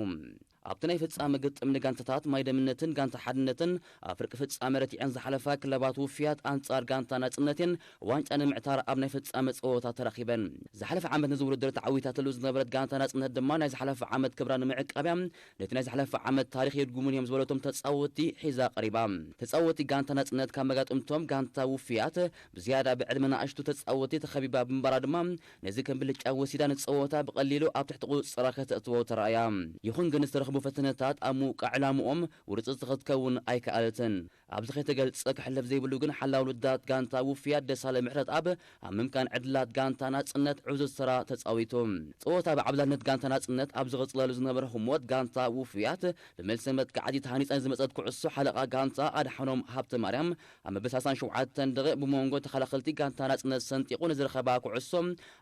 ኣብቲ ናይ ፍጻመ ግጥም ንጋንታታት ማይ ደምነትን ጋንታ ሓድነትን ኣብ ፍርቂ ፍጻመ ረቲዐን ዝሓለፋ ክለባት ውፍያት ኣንጻር ጋንታ ናጽነትን ዋንጫ ንምዕታር ኣብ ናይ ፍጻመ ጸወታ ተራኺበን። ዝሓለፈ ዓመት ነዚ ውድድር ተዓዊታትሉ ዝነበረት ጋንታ ናጽነት ድማ ናይ ዝሓለፈ ዓመት ክብራ ንምዕቃብያ ነቲ ናይ ዝሓለፈ ዓመት ታሪኽ የድጉሙን እዮም ዝበለቶም ተጻወቲ ሒዛ ቀሪባ። ተጻወቲ ጋንታ ናጽነት ካብ መጋጥምቶም ጋንታ ውፍያት ብዝያዳ ብዕድመ ንኣሽቱ ተጻወቲ ተኸቢባ ብምንባራ ድማ ነዚ ከም ብልጫ ወሲዳ ንጸወታ ብቐሊሉ ኣብ ትሕቲ ቁጽጽራ ከተእትዎ ተራእያ። ይኹን ግን ዝተረኽቡ ፈተነታት ኣብ ምውቃዕ ዕላምኦም ውርጽጽቲ ክትከውን ኣይከኣለትን። ኣብዚ ከይተገልጸ ክሕለፍ ዘይብሉ ግን ሓላው ልዳት ጋንታ ውፍያት ደሳለ ምሕረትኣብ ኣብ ምምካን ዕድላት ጋንታ ናጽነት ዕዙዝ ተራ ተጻዊቱ። ጸወታ ብዓብላልነት ጋንታ ናጽነት ኣብ ዝቕጽለሉ ዝነበረ ህሞት ጋንታ ውፍያት ብመልሰ መጥቃዕቲ ተሃኒጻ ዝመጸት ኩዕሶ ሓለቓ ጋንታ ኣድሓኖም ሃብተማርያም ኣብ መበል ሰላሳን ሸውዓተን ደቂቕ ብመንጎ ተኸላኸልቲ ጋንታ ናጽነት ሰንጢቑ ንዝረኸባ ኩዕሶ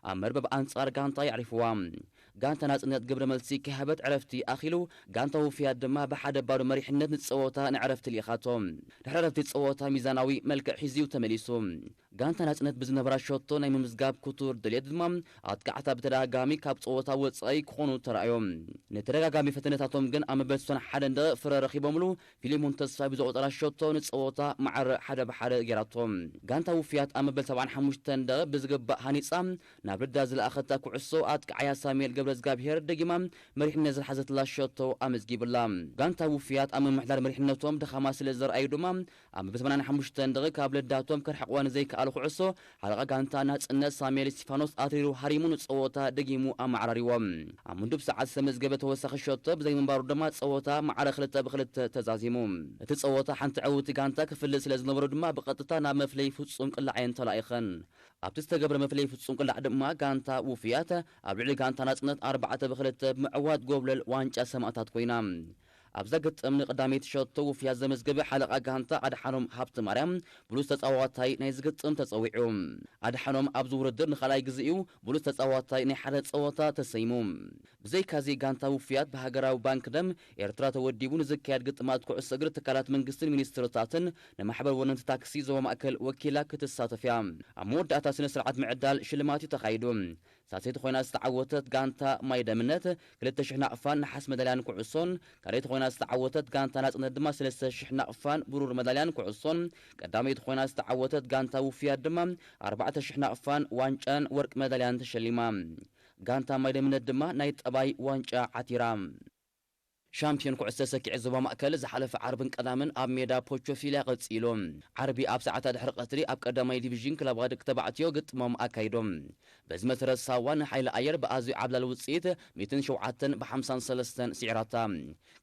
ኣብ መርበብ ኣንጻር ጋንታ የዕሪፍዋ። ጋንታ ናጽነት ግብረ መልሲ ከይሃበት ዕረፍቲ ኣኺሉ፣ ጋንታ ውፍያት ድማ ብሓደ ባዶ መሪሕነት ንጸወታ ንዕረፍቲ ልኢኻቶ። ድሕሪ ዕረፍቲ ጸወታ ሚዛናዊ መልክዕ ሒዙ እዩ ተመሊሱ። ጋንታ ናጽነት ብዝነበራ ሸቶ ናይ ምምዝጋብ ክቱር ድሌት ድማ ኣጥቃዕታ ብተደጋጋሚ ካብ ጸወታ ወጻኢ ክኾኑ ተራእዮም። ንተደጋጋሚ ፈተነታቶም ግን ኣብ መበል ስሳን ሓደን ደቂቕ ፍረ ረኺቦምሉ ፊሊሞን ተስፋይ ብዘቑጸራ ሸቶ ንጸወታ ማዕረ ሓደ ብሓደ ገይራቶ። ጋንታ ውፍያት ኣብ መበል ሰብዓን ሓሙሽተን ደቂቕ ብዝግባእ ሃኒጻ ናብ ልዳ ዝለኣኸታ ኩዕሶ ኣጥቃዓያ ሳሙኤል ገብረዝጋብሄር ደጊማ መሪሕነት ዝሓዘትላ ሸቶ ኣመዝጊብላ። ጋንታ ውፍያት ኣብ ምምሕዳር መሪሕነቶም ድኻማ ስለ ዘርኣዩ ድማ ኣብ መበል ሰማንያን ሓሙሽተን ደቂቕ ካብ ልዳቶም ከርሕቕዋ ንዘይከኣሉ ኩዕሶ ሓለቓ ጋንታ ናጽነት ሳሙኤል እስቲፋኖስ ኣትሪሩ ሃሪሙ ንጸወታ ደጊሙ ኣመዓራሪዎ። ኣብ ምንዱብ ሰዓት ዝተመዝገበ ተወሳኺ ሸቶ ብዘይምንባሩ ድማ ጸወታ ማዕረ ክልተ ብክልተ ተዛዚሙ። እቲ ጸወታ ሓንቲ ዕውቲ ጋንታ ክፍልጥ ስለ ዝነበሮ ድማ ብቐጥታ ናብ መፍለይ ፍጹም ቅላዕ እየን ተላኢኸን። ኣብቲ ዝተገብረ መፍለይ ፍጹም ቅላዕ ድማ ጋንታ ውፍያት ኣብ ልዕሊ ጋንታ ናጽነት ኣርባዕተ ብክልተ ብምዕዋት ጎብለል ዋንጫ ሰማእታት ኮይና። ኣብዛ ግጥም ንቐዳመይቲ ሸቶ ውፍያት ዘመዝገበ ሓለቓ ጋንታ ኣድሓኖም ሃብተማርያም ብሉጽ ተጻዋታይ ናይዚ ግጥም ተጸዊዑ። ኣድሓኖም ኣብዚ ውድድር ንኻልኣይ ግዜ እዩ ብሉጽ ተጻዋታይ ናይ ሓደ ጸወታ ተሰይሙ። ብዘይካዚ ጋንታ ውፍያት ብሃገራዊ ባንክ ደም ኤርትራ ተወዲቡ ንዝካየድ ግጥማት ኩዕሶ እግሪ ትካላት መንግስትን ሚኒስትርታትን ንማሕበር ወነንቲ ታክሲ ዞባ ማእከል ወኪላ ክትሳተፍ እያ። ኣብ መወዳእታ ስነ ስርዓት ምዕዳል ሽልማት እዩ ተኻይዱ። ሳልሰይቲ ኮይና ዝተዓወተት ጋንታ ማይ ደምነት ክልተ ሽሕ ናቕፋን ነሓስ መዳልያን ኩዕሶን፣ ካልኣይቲ ኮይና ዝተዓወተት ጋንታ ናጽነት ድማ ሰለስተ ሽሕ ናቕፋን ብሩር መዳልያን ኩዕሶን፣ ቀዳመይቲ ኮይና ዝተዓወተት ጋንታ ውፍያት ድማ ኣርባዕተ ሽሕ ናቕፋን ዋንጫን ወርቂ መዳልያን ተሸሊማ። ጋንታ ማይ ደምነት ድማ ናይ ጠባይ ዋንጫ ዓቲራ። ሻምፒዮን ኩዕሶ ሰኪዔት ዞባ ማእከል ዝሓለፈ ዓርብን ቀዳምን ኣብ ሜዳ ፖቾፊልያ ቀጺሉ። ዓርቢ ኣብ ሰዓታት ድሕሪ ቀትሪ ኣብ ቀዳማይ ዲቪዥን ክለባት ደቂ ተባዕትዮ ግጥሞም ኣካይዶም። በዚ መሰረት ሳዋ ንሓይሊ ኣየር ብኣዝዩ ዓብላሊ ውጽኢት ሚእትን ሸውዓተን ብሓምሳን ሰለስተን ስዒራታ።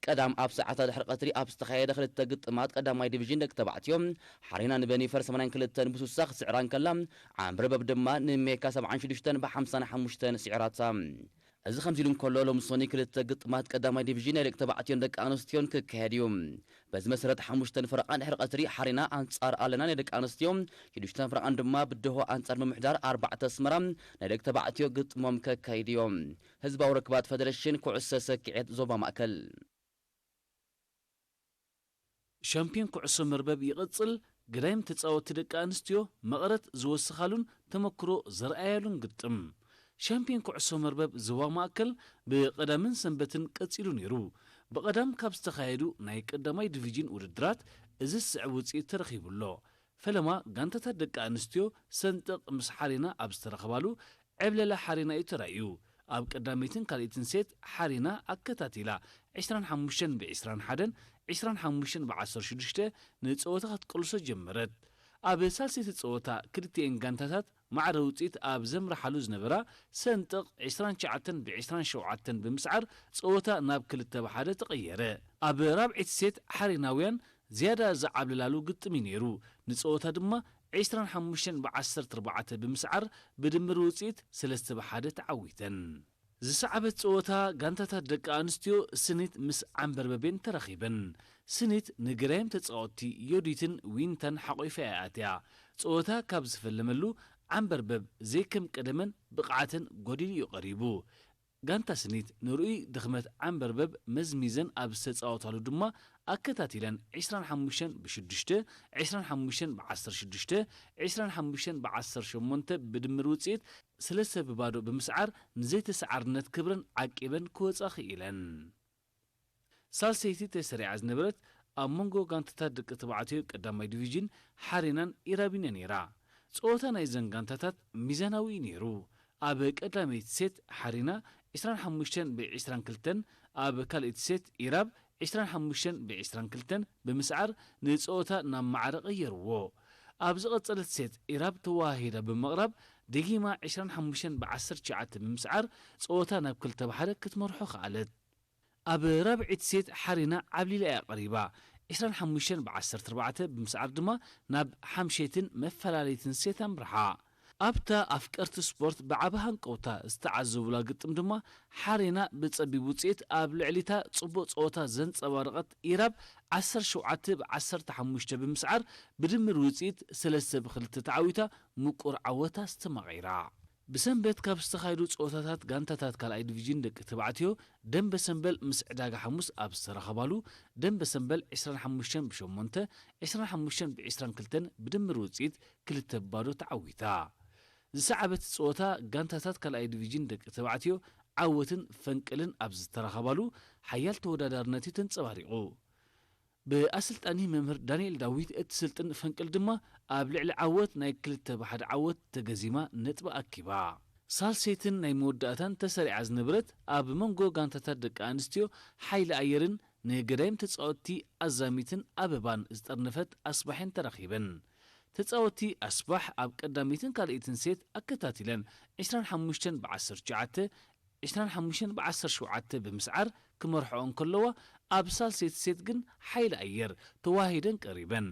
ቀዳም ኣብ ሰዓታት ድሕሪ ቀትሪ ኣብ ዝተኻየደ ክልተ ግጥማት ቀዳማይ ዲቪዥን ደቂ ተባዕትዮ ሓሬና ንበኒፈር ሰማንያን ክልተን ብስሳ ክትስዕራ እንከላ፣ ዓንበርበብ ድማ ንሜካ ሰብዓን ሽዱሽተን ብሓምሳን ሓሙሽተን ስዒራታ። እዚ ከምዚ ኢሉ እንከሎ፣ ሎሚ ሰኑይ ክልተ ግጥማት ቀዳማይ ዲቪዥን ናይ ደቂ ተባዕትዮን ደቂ ኣንስትዮን ክካየድ እዩ። በዚ መሰረት ሓሙሽተን ፈረቓን ድሕሪ ቀትሪ ሓሬና ኣንጻር ኣለና ናይ ደቂ ኣንስትዮ፣ ሽዱሽተን ፈረቓን ድማ ብድሆ ኣንጻር ምምሕዳር ኣርባዕተ ኣስመራ ናይ ደቂ ተባዕትዮ ግጥሞም ከካይዱ እዮም። ህዝባዊ ርክባት ፈደረሽን ኩዕሶ ሰኪዔት ዞባ ማእከል። ሻምፒዮን ኩዕሶ መርበብ ይቕጽል። ገዳይም ተጻወትቲ ደቂ ኣንስትዮ መቐረት ዝወሰኻሉን ተመክሮ ዘርኣያሉን ግጥም። ሻምፒዮን ኩዕሶ መርበብ ዞባ ማእከል ብቐዳምን ሰንበትን ቀጺሉ ነይሩ። ብቐዳም ካብ ዝተኻየዱ ናይ ቀዳማይ ዲቪዥን ውድድራት እዚ ዝስዕብ ውጽኢት ተረኺቡ ኣሎ። ፈለማ ጋንታታት ደቂ ኣንስትዮ ሰንጠቕ ምስ ሓሬና ኣብ ዝተረኸባሉ ዕብለላ ሓሬና እዩ ተራእዩ። ኣብ ቀዳመይትን ካልኣይትን ሴት ሓሬና ኣከታቲላ ዕስራን ሓሙሽተን ብዕስራን ሓደን ዕስራን ሓሙሽተን ብዓሰርተ ሽዱሽተ ንጸወታ ክትቅልሶ ጀመረት። ኣብ ሳልሰይቲ ጸወታ ክልቲኤን ጋንታታት ማዕረ ውጽኢት ኣብ ዘምርሓሉ ዝነበራ ሰንጠቕ ዕስራን ትሽዓተን ብዕስራን ሸውዓተን ብምስዓር ጸወታ ናብ ክልተ ብሓደ ተቐየረ። ኣብ ራብዐይቲ ሴት ሓሬናውያን ዝያዳ ዝዓብለላሉ ግጥም እዩ ነይሩ። ንጸወታ ድማ ዕስራን ሓሙሽተን ብዓሰርተ ኣርባዕተ ብምስዓር ብድምር ውጽኢት ሰለስተ ብሓደ ተዓዊተን። ዝሰዓበት ጸወታ ጋንታታት ደቂ ኣንስትዮ ስኒት ምስ ዓንበርበብ እየን ተራኺበን። ስኒት ንገዳይም ተጻወትቲ ዮዲትን ዊንታን ሓቒፋ እያ ኣትያ። ጸወታ ካብ ዝፈለመሉ ዓንበርበብ ዘይከም ቀደመን ብቕዓተን ጎዲሉ እዩ ቀሪቡ። ጋንታ ስኒት ንርኡይ ድኽመት ዓንበርበብ መዝሚዘን ኣብ ዝተጻወታሉ ድማ ኣከታቲለን ዕስራን ሓሙሽተን ብሽዱሽተ፣ ዕስራን ሓሙሽተን ብዓሰርተ ሽዱሽተ፣ ዕስራን ሓሙሽተን ብዓሰርተ ሸሞንተ ብድምር ውጽኢት ሰለስተ ብባዶ ብምስዓር ንዘይተሰዓርነት ክብረን ዓቂበን ክወጻ ክኢለን። ሳልሰይቲ ተሰሪዓ ዝነበረት ኣብ መንጎ ጋንታታት ደቂ ተባዕትዮ ቀዳማይ ዲቪዥን ሓሬናን ኢራብን እያ ነይራ። ጸወታ ናይዘን ጋንታታት ሚዛናዊ እዩ ነይሩ። ኣብ ቀዳመይቲ ሴት ሓሬና ዕስራን ሓሙሽተን ብዕስራን ክልተን፣ ኣብ ካልኣይቲ ሴት ኢራብ ዕስራን ሓሙሽተን ብዕስራን ክልተን ብምስዓር ንጸወታ ናብ ማዕረ ቀየርዎ። ኣብ ዝቐጸለት ሴት ኢራብ ተወሃሂዳ ብምቕራብ ደጊማ ዕስራን ሓሙሽተን ብዓሰርተ ትሽዓተ ብምስዓር ጸወታ ናብ ክልተ ብሓደ ክትመርሖ ከኣለት። ኣብ ራብዒት ሴት ሓሪና ዓብሊላ እያ ቀሪባ። ዕስራን ሓሙሽተን ብዓሰርተ ኣርባዕተ ብምስዓር ድማ ናብ ሓምሸይትን መፈላለይትን ሴት ኣምርሓ። ኣብታ ኣፍቀርቲ ስፖርት ብዓቢ ሃንቀውታ ዝተዓዘቡላ ግጥም ድማ ሓሪና ብጸቢብ ውጽኢት ኣብ ልዕሊታ ጽቡቕ ጸወታ ዘንጸባረቐት ኢራብ ዓሰርተ ሸውዓተ ብዓሰርተ ሓሙሽተ ብምስዓር ብድምር ውጽኢት ሰለስተ ብክልተ ተዓዊታ ምቁር ዓወታ ኣስተማቒራ። ብሰንበት ካብ ዝተኻየዱ ጸወታታት ጋንታታት ካልኣይ ዲቪዥን ደቂ ተባዕትዮ ደንበ ሰምበል ምስ ዕዳጋ ሓሙስ ኣብ ዝተራኸባሉ ደንበ ሰምበል ዕስራን ሓሙሽተን ብሸሞንተ፣ ዕስራን ሓሙሽተን ብዕስራን ክልተን ብድምር ውጽኢት ክልተ ብባዶ ተዓዊታ። ዝሰዓበት ጸወታ ጋንታታት ካልኣይ ዲቪዥን ደቂ ተባዕትዮ ዓወትን ፈንቅልን ኣብ ዝተራኸባሉ ሓያል ተወዳዳርነት እዩ ተንጸባሪቑ። ብኣሰልጣኒ መምህር ዳንኤል ዳዊት እትስልጥን ፈንቅል ድማ ኣብ ልዕሊ ዓወት ናይ ክልተ ብሓደ ዓወት ተገዚማ ነጥቢ ኣኪባ። ሳልሰይትን ናይ መወዳእታን ተሰሪዓ ዝነበረት ኣብ መንጎ ጋንታታት ደቂ ኣንስትዮ ሓይሊ ኣየርን ንገዳይም ተጻወትቲ ኣዛሚትን ኣበባን ዝጠርነፈት ኣስባሕን ተራኺበን። ተጻወትቲ ኣስባሕ ኣብ ቀዳመይትን ካልኣይትን ሴት ኣከታቲለን ዕስራን ሓሙሽተን ብዓሰርተ ትሽዓተ፣ ዕስራን ሓሙሽተን ብዓሰርተ ሸውዓተ ብምስዓር ክመርሕኦ እንከለዋ፣ ኣብ ሳልሰይቲ ሴት ግን ሓይሊ ኣየር ተዋሂደን ቀሪበን።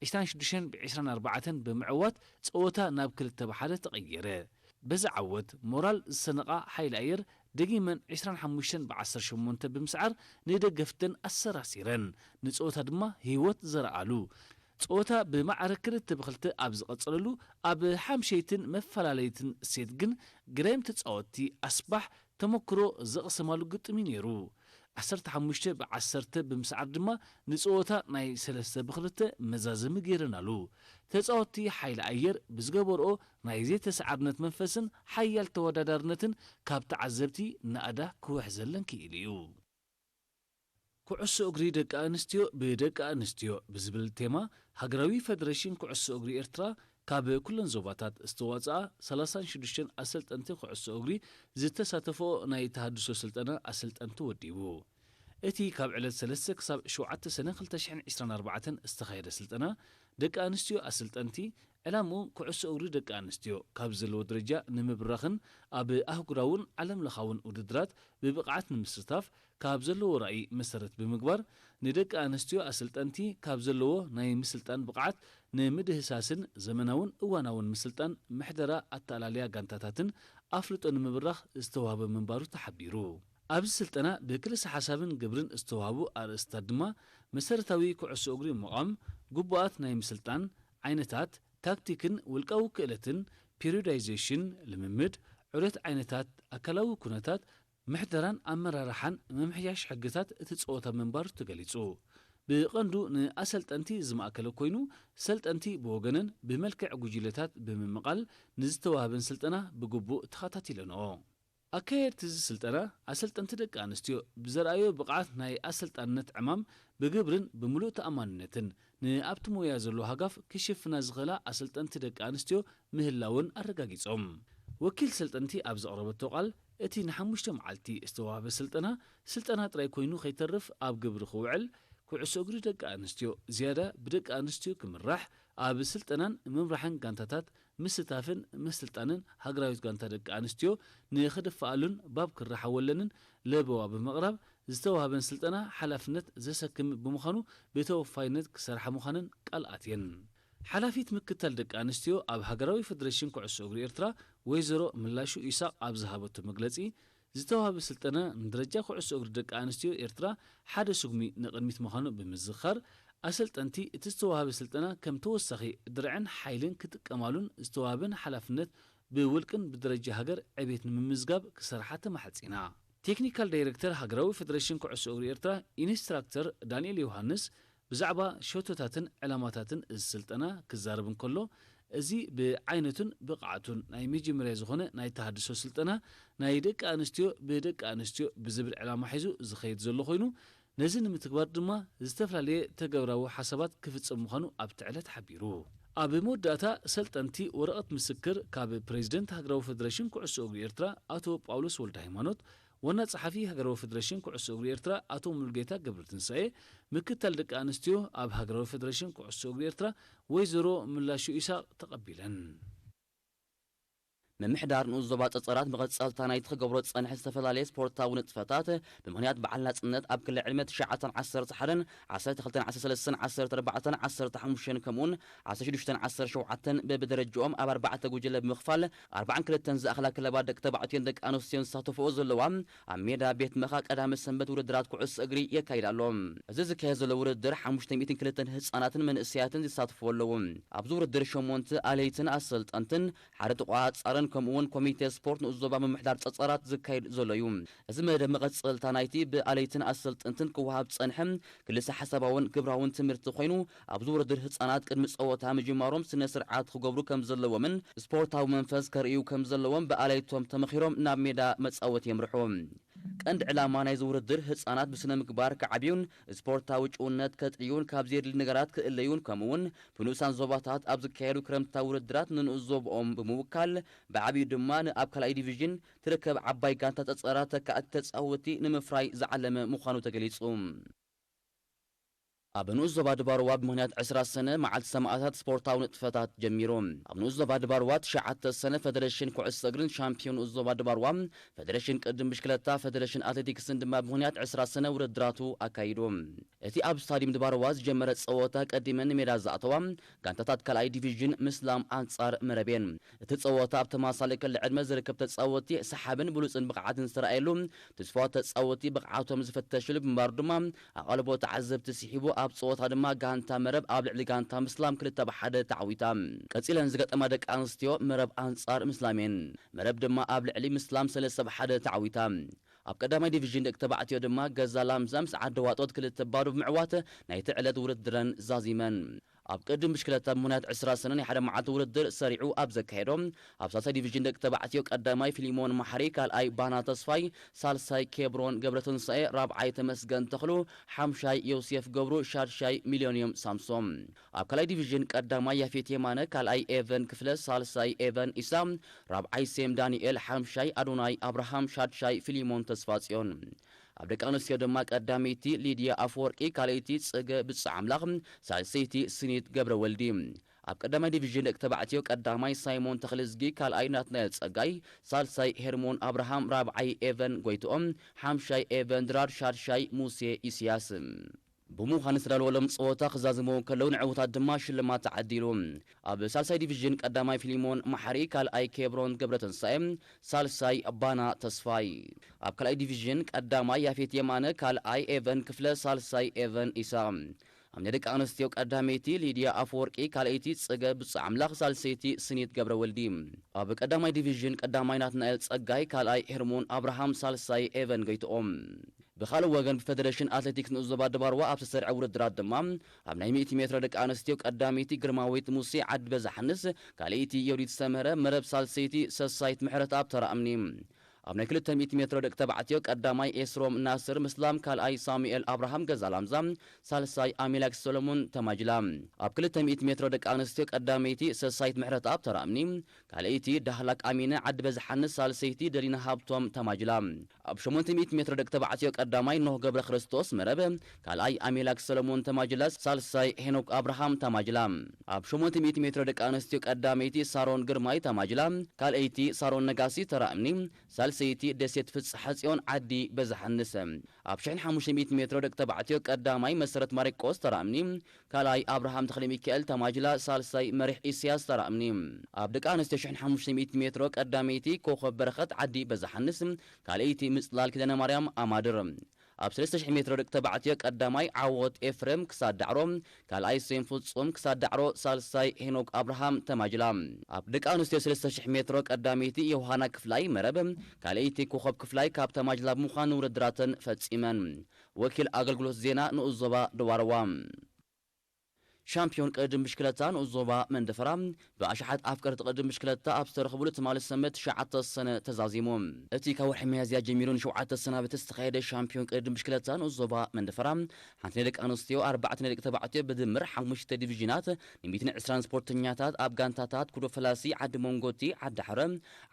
ዕስራን ሽዱሽተን ብዕስራን ኣርባዕተን ብምዕዋት ጸወታ ናብ ክልተ ብሓደ ተቐየረ። በዚ ዓወት ሞራል ዝሰነቓ ሓይሊ ኣየር ደጊመን ዕስራን ሓሙሽተን ብዓሰርተ ሸሞንተ ብምስዓር ንደገፍተን ኣሰራሲረን፣ ንጸወታ ድማ ህይወት ዘረኣሉ። ጸወታ ብማዕረ ክልተ ብክልተ ኣብ ዝቐጸለሉ፣ ኣብ ሓምሸይትን መፈላለይትን ሴት ግን ገዳይም ተጻወትቲ ኣስባሕ ተመክሮ ዘቕሰማሉ ግጥም እዩ ነይሩ። ዓሰርተ ሓሙሽተ ብ ዓሰርተ ብምስዓር ድማ ንጸወታ ናይ ሰለስተ ብ ክልተ መዛዘሚ ገይረናሉ። ተጻወትቲ ሓይሊ ኣየር ብዝገበርኦ ናይ ዘይተሰዓርነት መንፈስን ሓያል ተወዳዳርነትን ካብ ተዓዘብቲ ናእዳ ክውሕዘለን ክኢሉ እዩ። ኩዕሶ እግሪ ደቂ ኣንስትዮ ብደቂ ኣንስትዮ ብዝብል ቴማ ሃገራዊ ፈደሬሽን ኩዕሶ እግሪ ኤርትራ ካብ ኩለን ዞባታት ዝተዋጽኣ ሰላሳን ሽዱሽተን ኣሰልጠንቲ ኩዕሶ እግሪ ዝተሳተፎ ናይ ተሃድሶ ስልጠና ኣሰልጠንቲ ወዲቡ። እቲ ካብ ዕለት ሰለስተ ክሳብ ሸውዓተ ሰነ ክልተ ሽሕን ዕስራን ኣርባዕተን ዝተኻየደ ስልጠና ደቂ ኣንስትዮ ኣሰልጠንቲ ዕላምኡ ኩዕሶ እግሪ ደቂ ኣንስትዮ ካብ ዘለዎ ደረጃ ንምብራኽን ኣብ ኣህጉራውን ዓለም ለኻውን ውድድራት ብብቕዓት ንምስታፍ ካብ ዘለዎ ራእይ መሰረት ብምግባር ንደቂ ኣንስትዮ ኣሰልጠንቲ ካብ ዘለዎ ናይ ምስልጣን ብቕዓት ንምድህሳስን ዘመናውን እዋናውን ምስልጣን ምሕደራ ኣተኣላልያ ጋንታታትን ኣፍልጦ ንምብራኽ ዝተዋህበ ምንባሩ ተሓቢሩ። ኣብዚ ስልጠና ብክልሰ ሓሳብን ግብርን ዝተዋህቡ ኣርእስታት ድማ መሰረታዊ ኩዕሶ እግሪ ምቋም፣ ግቡኣት ናይ ምስልጣን ዓይነታት፣ ታክቲክን ውልቃዊ ክእለትን፣ ፔሪዮዳይዜሽን፣ ልምምድ፣ ዑደት ዓይነታት ኣካላዊ ኩነታት፣ ምሕደራን ኣመራርሓን ምምሕያሽ ሕግታት እቲ ጸወታ ምንባሩ ተገሊጹ። ብቐንዱ ንኣሰልጠንቲ ዝማእከለ ኮይኑ፣ ሰልጠንቲ ብወገነን ብመልክዕ ጉጅለታት ብምምቓል ንዝተዋህበን ስልጠና ብግቡእ ተኸታቲለንኦ። ኣካየድቲ እዚ ስልጠና ኣሰልጠንቲ ደቂ ኣንስትዮ ብዘርኣዮ ብቕዓት ናይ ኣሰልጣንነት ዕማም ብግብርን ብምሉእ ተኣማንነትን ንኣብቲ ሞያ ዘሎ ሃጋፍ ክሽፍና ዝኽእላ ኣሰልጠንቲ ደቂ ኣንስትዮ ምህላውን ኣረጋጊጾም። ወኪል ሰልጠንቲ ኣብ ዘቕረበቶ ቃል፣ እቲ ንሓሙሽተ መዓልቲ ዝተዋህበ ስልጠና፣ ስልጠና ጥራይ ኮይኑ ከይተርፍ ኣብ ግብሪ ክውዕል፣ ኩዕሶ እግሪ ደቂ ኣንስትዮ ዝያዳ ብደቂ ኣንስትዮ ክምራሕ፣ ኣብ ስልጠናን ምምራሕን ጋንታታት ምስታፍን ምስልጣንን ሃገራዊት ጋንታ ደቂ ኣንስትዮ ንኽድፈኣሉን ባብ ክረሓወለንን ለበዋ ብምቕራብ ዝተዋህበን ስልጠና ሓላፍነት ዘሰክም ብምዃኑ ብተወፋይነት ክሰርሓ ምዃነን ቃል ኣትየን። ሓላፊት ምክታል ደቂ ኣንስትዮ ኣብ ሃገራዊ ፈደሬሽን ኩዕሶ እግሪ ኤርትራ ወይዘሮ ምላሹ ኢሳቕ ኣብ ዝሃበቶ መግለጺ ዝተዋህበ ስልጠና ንደረጃ ኩዕሶ እግሪ ደቂ ኣንስትዮ ኤርትራ ሓደ ስጉሚ ንቕድሚት ምዃኑ ብምዝኻር ኣሰልጠንቲ እቲ ዝተዋህበ ስልጠና ከም ተወሳኺ ድርዕን ሓይልን ክጥቀማሉን ዝተዋህበን ሓላፍነት ብውልቅን ብደረጃ ሃገር ዕቤት ንምምዝጋብ ክሰርሓ ተማሕጺና። ቴክኒካል ዳይሬክተር ሃገራዊ ፈደሬሽን ኩዕሶ እግሪ ኤርትራ ኢንስትራክተር ዳንኤል ዮሃንስ ብዛዕባ ሸቶታትን ዕላማታትን እዚ ስልጠና ክዛረብ እንከሎ፣ እዚ ብዓይነቱን ብቕዓቱን ናይ መጀመርያ ዝኾነ ናይ ተሃድሶ ስልጠና ናይ ደቂ ኣንስትዮ ብደቂ ኣንስትዮ ብዝብል ዕላማ ሒዙ ዝኸይድ ዘሎ ኮይኑ፣ ነዚ ንምትግባር ድማ ዝተፈላለየ ተገብራዊ ሓሳባት ክፍጸም ምዃኑ ኣብቲ ዕለት ሓቢሩ። ኣብ መወዳእታ ሰልጠንቲ ወረቐት ምስክር ካብ ፕሬዚደንት ሃገራዊ ፈደሬሽን ኩዕሶ እግሪ ኤርትራ ኣቶ ጳውሎስ ወልደ ሃይማኖት፣ ዋና ጸሓፊ ሃገራዊ ፈደሬሽን ኩዕሶ እግሪ ኤርትራ ኣቶ ሙሉጌታ ገብረትንሳኤ፣ ምክታል ደቂ ኣንስትዮ ኣብ ሃገራዊ ፈደሬሽን ኩዕሶ እግሪ ኤርትራ ወይዘሮ ምላሹ ኢሳቕ ተቐቢለን። ምምሕዳር ንኡስ ዞባ ጸጸራት መቐጸልታ ናይቲ ክገብሮ ዝጸንሐ ዝተፈላለየ ስፖርታዊ ንጥፈታት ብምኽንያት በዓል ናጽነት ኣብ ክሊ ዕድመ ትሽዓተን ዓሰርተ ሓደን ዓሰርተ ክልተን ዓሰርተ ሰለስተን ዓሰርተ ኣርባዕተን ዓሰርተ ሓሙሽተን ከምኡውን ዓሰርተ ሽዱሽተን ዓሰርተ ሸውዓተን በብደረጃኦም ኣብ ኣርባዕተ ጉጅለ ብምኽፋል ኣርባዓን ክልተን ዝኣኽላ ክለባት ደቂ ተባዕትዮን ደቂ ኣንስትዮን ዝሳተፍኦ ዘለዋ ኣብ ሜዳ ቤት መኻ ቀዳመ ሰንበት ውድድራት ኩዕሶ እግሪ የካይድ ኣሎ። እዚ ዝካየድ ዘሎ ውድድር ሓሙሽተ ሚእትን ክልተን ህጻናትን መንእሰያትን ዝሳተፍዎ ኣለዉ። ኣብዚ ውድድር ሸሞንተ ኣለይትን ኣሰልጠንትን ሓደ ተቆጻጻርን ከምኡ እውን ኮሚቴ ስፖርት ንኡስ ዞባ ምምሕዳር ጸጸራት ዝካየድ ዘሎ እዩ። እዚ መደብ መቐጸልታ ናይቲ ብኣለይትን ኣሰልጠንትን ክወሃብ ዝጸንሐ ክልሰ ሓሳባውን ግብራውን ትምህርቲ ኮይኑ፣ ኣብዚ ውድድር ህጻናት ቅድሚ ጸወታ ምጅማሮም ስነ ስርዓት ክገብሩ ከም ዘለዎምን ስፖርታዊ መንፈስ ከርእዩ ከም ዘለዎም ብኣለይቶም ተመኺሮም ናብ ሜዳ መጻወቲ የምርሑ። ቀንዲ ዕላማ ናይዚ ውድድር ህጻናት ብስነ ምግባር ክዓብዩን ስፖርታዊ ጭውነት ከጥርዩን ካብ ዘድሊ ነገራት ክእለዩን ከምኡውን ብንኡሳን ዞባታት ኣብ ዝካየዱ ክረምታዊ ውድድራት ንንኡስ ዞባኦም ብምውካል ብዓብዩ ድማ ንኣብ ካልኣይ ዲቪዥን ትርከብ ዓባይ ጋንታ ጸጸራ ተካእቲ ተጻወቲ ንምፍራይ ዝዓለመ ምዃኑ ተገሊጹ። ኣብ ንኡስ ዞባ ድባርዋ ብምኽንያት ዕስራ ሰነ መዓልቲ ሰማእታት ስፖርታዊ ንጥፈታት ጀሚሩ። ኣብ ንኡስ ዞባ ድባርዋ ትሽዓተ ሰነ ፈደሬሽን ኩዕሶ እግርን ሻምፒዮን ንኡስ ዞባ ድባርዋ፣ ፈደሬሽን ቅድም ብሽክለታ፣ ፈደሬሽን ኣትሌቲክስን ድማ ብምኽንያት ዕስራ ሰነ ውድድራቱ ኣካይዱ። እቲ ኣብ ስታዲየም ድባርዋ ዝጀመረ ጸወታ ቀዲመን ንሜዳ ዝኣተዋ ጋንታታት ካልኣይ ዲቪዥን ምስላም ኣንጻር መረብ እየን። እቲ ጸወታ ኣብ ተመሳሳሊ ክሊ ዕድመ ዝርከብ ተጻወቲ ሰሓብን ብሉጽን ብቕዓትን ዝተራእየሉ፣ ትስፋ ተጻወቲ ብቕዓቶም ዝፈተሽሉ ብምንባሩ ድማ ኣቓልቦ ተዓዘብቲ ስሒቡ፣ ኣብ ጸወታ ድማ ጋንታ መረብ ኣብ ልዕሊ ጋንታ ምስላም ክልተ ብ ሓደ ተዓዊታ። ቀጺለን ዝገጠማ ደቂ ኣንስትዮ መረብ ኣንጻር ምስላም እየን። መረብ ድማ ኣብ ልዕሊ ምስላም ሰለስተ ብ ሓደ ተዓዊታ። ኣብ ቀዳማይ ዲቪዥን ደቂ ተባዕትዮ ድማ ገዛ ላምዛ ምስ ዓዲ ዋጦት ክልተ ባዶ ብምዕዋት ናይቲ ዕለት ውድድረን ዛዚመን። ኣብ ቅድም ብሽክለታ ብምኽንያት ዕስራ ሰነ ናይ ሓደ መዓልቲ ውድድር ሰሪዑ ኣብ ዘካየዶ፣ ኣብ ሳልሳይ ዲቪዥን ደቂ ተባዕትዮ ቀዳማይ ፊሊሞን ማሕሪ፣ ካልኣይ ባና ተስፋይ፣ ሳልሳይ ኬብሮን ገብረትንሳኤ፣ ራብዓይ ተመስገን ተኽሉ፣ ሓምሻይ ዮሴፍ ገብሩ፣ ሻድሻይ ሚሊዮንዮም ሳምሶም። ኣብ ካልኣይ ዲቪዥን ቀዳማይ ያፌት የማነ፣ ካልኣይ ኤቨን ክፍለ፣ ሳልሳይ ኤቨን ኢሳ፣ ራብዓይ ሴም ዳንኤል፣ ሓምሻይ ኣዶናይ ኣብርሃም፣ ሻድሻይ ፊሊሞን ተስፋጽዮን። ኣብ ደቂ ኣንስትዮ ድማ ቀዳመይቲ ሊድያ ኣፈወርቂ፣ ካልኣይቲ ጽገ ብጻ ኣምላኽ፣ ሳልሰይቲ ስኒት ገብረ ወልዲ። ኣብ ቀዳማይ ዲቪዥን ደቂ ተባዕትዮ ቀዳማይ ሳይሞን ተኽልዝጊ፣ ካልኣይ ናትናኤል ጸጋይ፣ ሳልሳይ ሄርሞን ኣብርሃም፣ ራብዓይ ኤቨን ጎይትኦም፣ ሓምሻይ ኤቨን ድራር፣ ሻድሻይ ሙሴ ኢስያስ። ብምዃን ዝተዳለወሎም ጸወታ ክዛዝምዎ ከለዉ ንዕውታት ድማ ሽልማት ተዓዲሉ። ኣብ ሳልሳይ ዲቪዥን ቀዳማይ ፊሊሞን ማሕሪ፣ ካልኣይ ኬብሮን ገብረትንሳኤ፣ ሳልሳይ ባና ተስፋይ። ኣብ ካልኣይ ዲቪዥን ቀዳማይ ያፌት የማነ፣ ካልኣይ ኤቨን ክፍለ፣ ሳልሳይ ኤቨን ኢሳቕ። ኣብ ናይ ደቂ ኣንስትዮ ቀዳመይቲ ሊድያ ኣፈወርቂ፣ ካልኣይቲ ጽገ ብጻ ኣምላኽ፣ ሳልሰይቲ ስኒት ገብረ ወልዲ። ኣብ ቀዳማይ ዲቪዥን ቀዳማይ ናትናኤል ጸጋይ፣ ካልኣይ ሄርሞን ኣብርሃም፣ ሳልሳይ ኤቨን ገይትኦም። ብኻልእ ወገን ብፌደሬሽን ኣትሌቲክስ ንኡስ ዞባ ደባርዋ ኣብ ዝተሰርዐ ውድድራት ድማ ኣብ ናይ ሚእቲ ሜትሮ ደቂ ኣንስትዮ ቀዳመይቲ ግርማዊት ሙሴ ዓዲ በዛሓንስ፣ ካልኣይቲ ዮዲት ሰመረ መረብ፣ ሳልሰይቲ ሰሳይት ምሕረት ኣብ ተራ እምኒ። ኣብ ናይ ክልተ ሚእቲ ሜትሮ ደቂ ተባዕትዮ ቀዳማይ ኤስሮም ናስር ምስላም፣ ካልኣይ ሳሙኤል ኣብርሃም ገዛ ላምዛ፣ ሳልሳይ ኣሚላክ ሰሎሞን ተማጅላ። ኣብ ክልተ ሚእቲ ሜትሮ ደቂ ኣንስትዮ ቀዳመይቲ ሰሳይት ምሕረት ኣብ ተራ እምኒ፣ ካልኣይቲ ዳህላክ ኣሚነ ዓዲ በዝሓንስ፣ ሳልሰይቲ ደሊና ሃብቶም ተማጅላ። ኣብ ሸሞንተ ሚእቲ ሜትሮ ደቂ ተባዕትዮ ቀዳማይ ኖህ ገብረ ክርስቶስ መረብ፣ ካልኣይ ኣሚላክ ሰሎሞን ተማጅላ፣ ሳልሳይ ሄኖክ ኣብርሃም ተማጅላ። ኣብ ሸሞንተ ሚእቲ ሜትሮ ደቂ ኣንስትዮ ቀዳመይቲ ሳሮን ግርማይ ተማጅላ፣ ካልኣይቲ ሳሮን ነጋሲ ተራ እምኒ፣ ሳልሰይቲ ደሴት ፍጽሐ ጽዮን ዓዲ በዝሓንስ። ኣብ ሽሕን ሓሙሽተ ሚእቲ ሜትሮ ደቂ ተባዕትዮ ቀዳማይ መሰረት ማሪቆስ ተራ እምኒ፣ ካልኣይ ኣብርሃም ተኽለ ሚካኤል ተማጅላ፣ ሳልሳይ መሪሕ ኢሳያስ ተራ እምኒ። ኣብ ደቂ ኣንስትዮ ሽሕን ሓሙሽተ ሚእቲ ሜትሮ ቀዳመይቲ ኮኸብ በረኸት ዓዲ በዝሓንስ፣ ካልኣይቲ ምጽላል ኪዳነ ማርያም ኣማድር። ኣብ ሰለስተ ሽሕ ሜትሮ ደቂ ተባዕትዮ ቀዳማይ ዓወት ኤፍሬም ክሳድ ዳዕሮ፣ ካልኣይ ሴም ፍጹም ክሳድ ዳዕሮ፣ ሳልሳይ ሄኖክ ኣብርሃም ተማጅላ። ኣብ ደቂ ኣንስትዮ ሰለስተ ሽሕ ሜትሮ ቀዳመይቲ ዮሃና ክፍላይ መረብ፣ ካልኣይቲ ኮኸብ ክፍላይ ካብ ተማጅላ ብምዃን ውድድራተን ፈጺመን። ወኪል ኣገልግሎት ዜና ንኡስ ዞባ ደዋርዋ። ሻምፒዮን ቅድድም ብሽክለታ ንኡስ ዞባ መንደፈራ ብኣሽሓት ኣፍቀርቲ ቅድድም ብሽክለታ ኣብ ዝተረኽብሉ ትማሊ ሰንበት ትሽዓተ ሰነ ተዛዚሙ። እቲ ካብ ወርሒ ሚያዝያ ጀሚሩ ንሸውዓተ ሰናብቲ ዝተኻየደ ሻምፒዮን ቅድድም ብሽክለታ ንኡስ ዞባ መንደፈራ፣ ሓንቲ ናይ ደቂ ኣንስትዮ፣ ኣርባዕተ ናይ ደቂ ተባዕትዮ ብድምር ሓሙሽተ ዲቪዥናት ንሚእትን ዕስራን ስፖርተኛታት ኣብ ጋንታታት ኩዶ ፈላሲ፣ ዓዲ መንጎቲ፣ ዓዲ ሓረ፣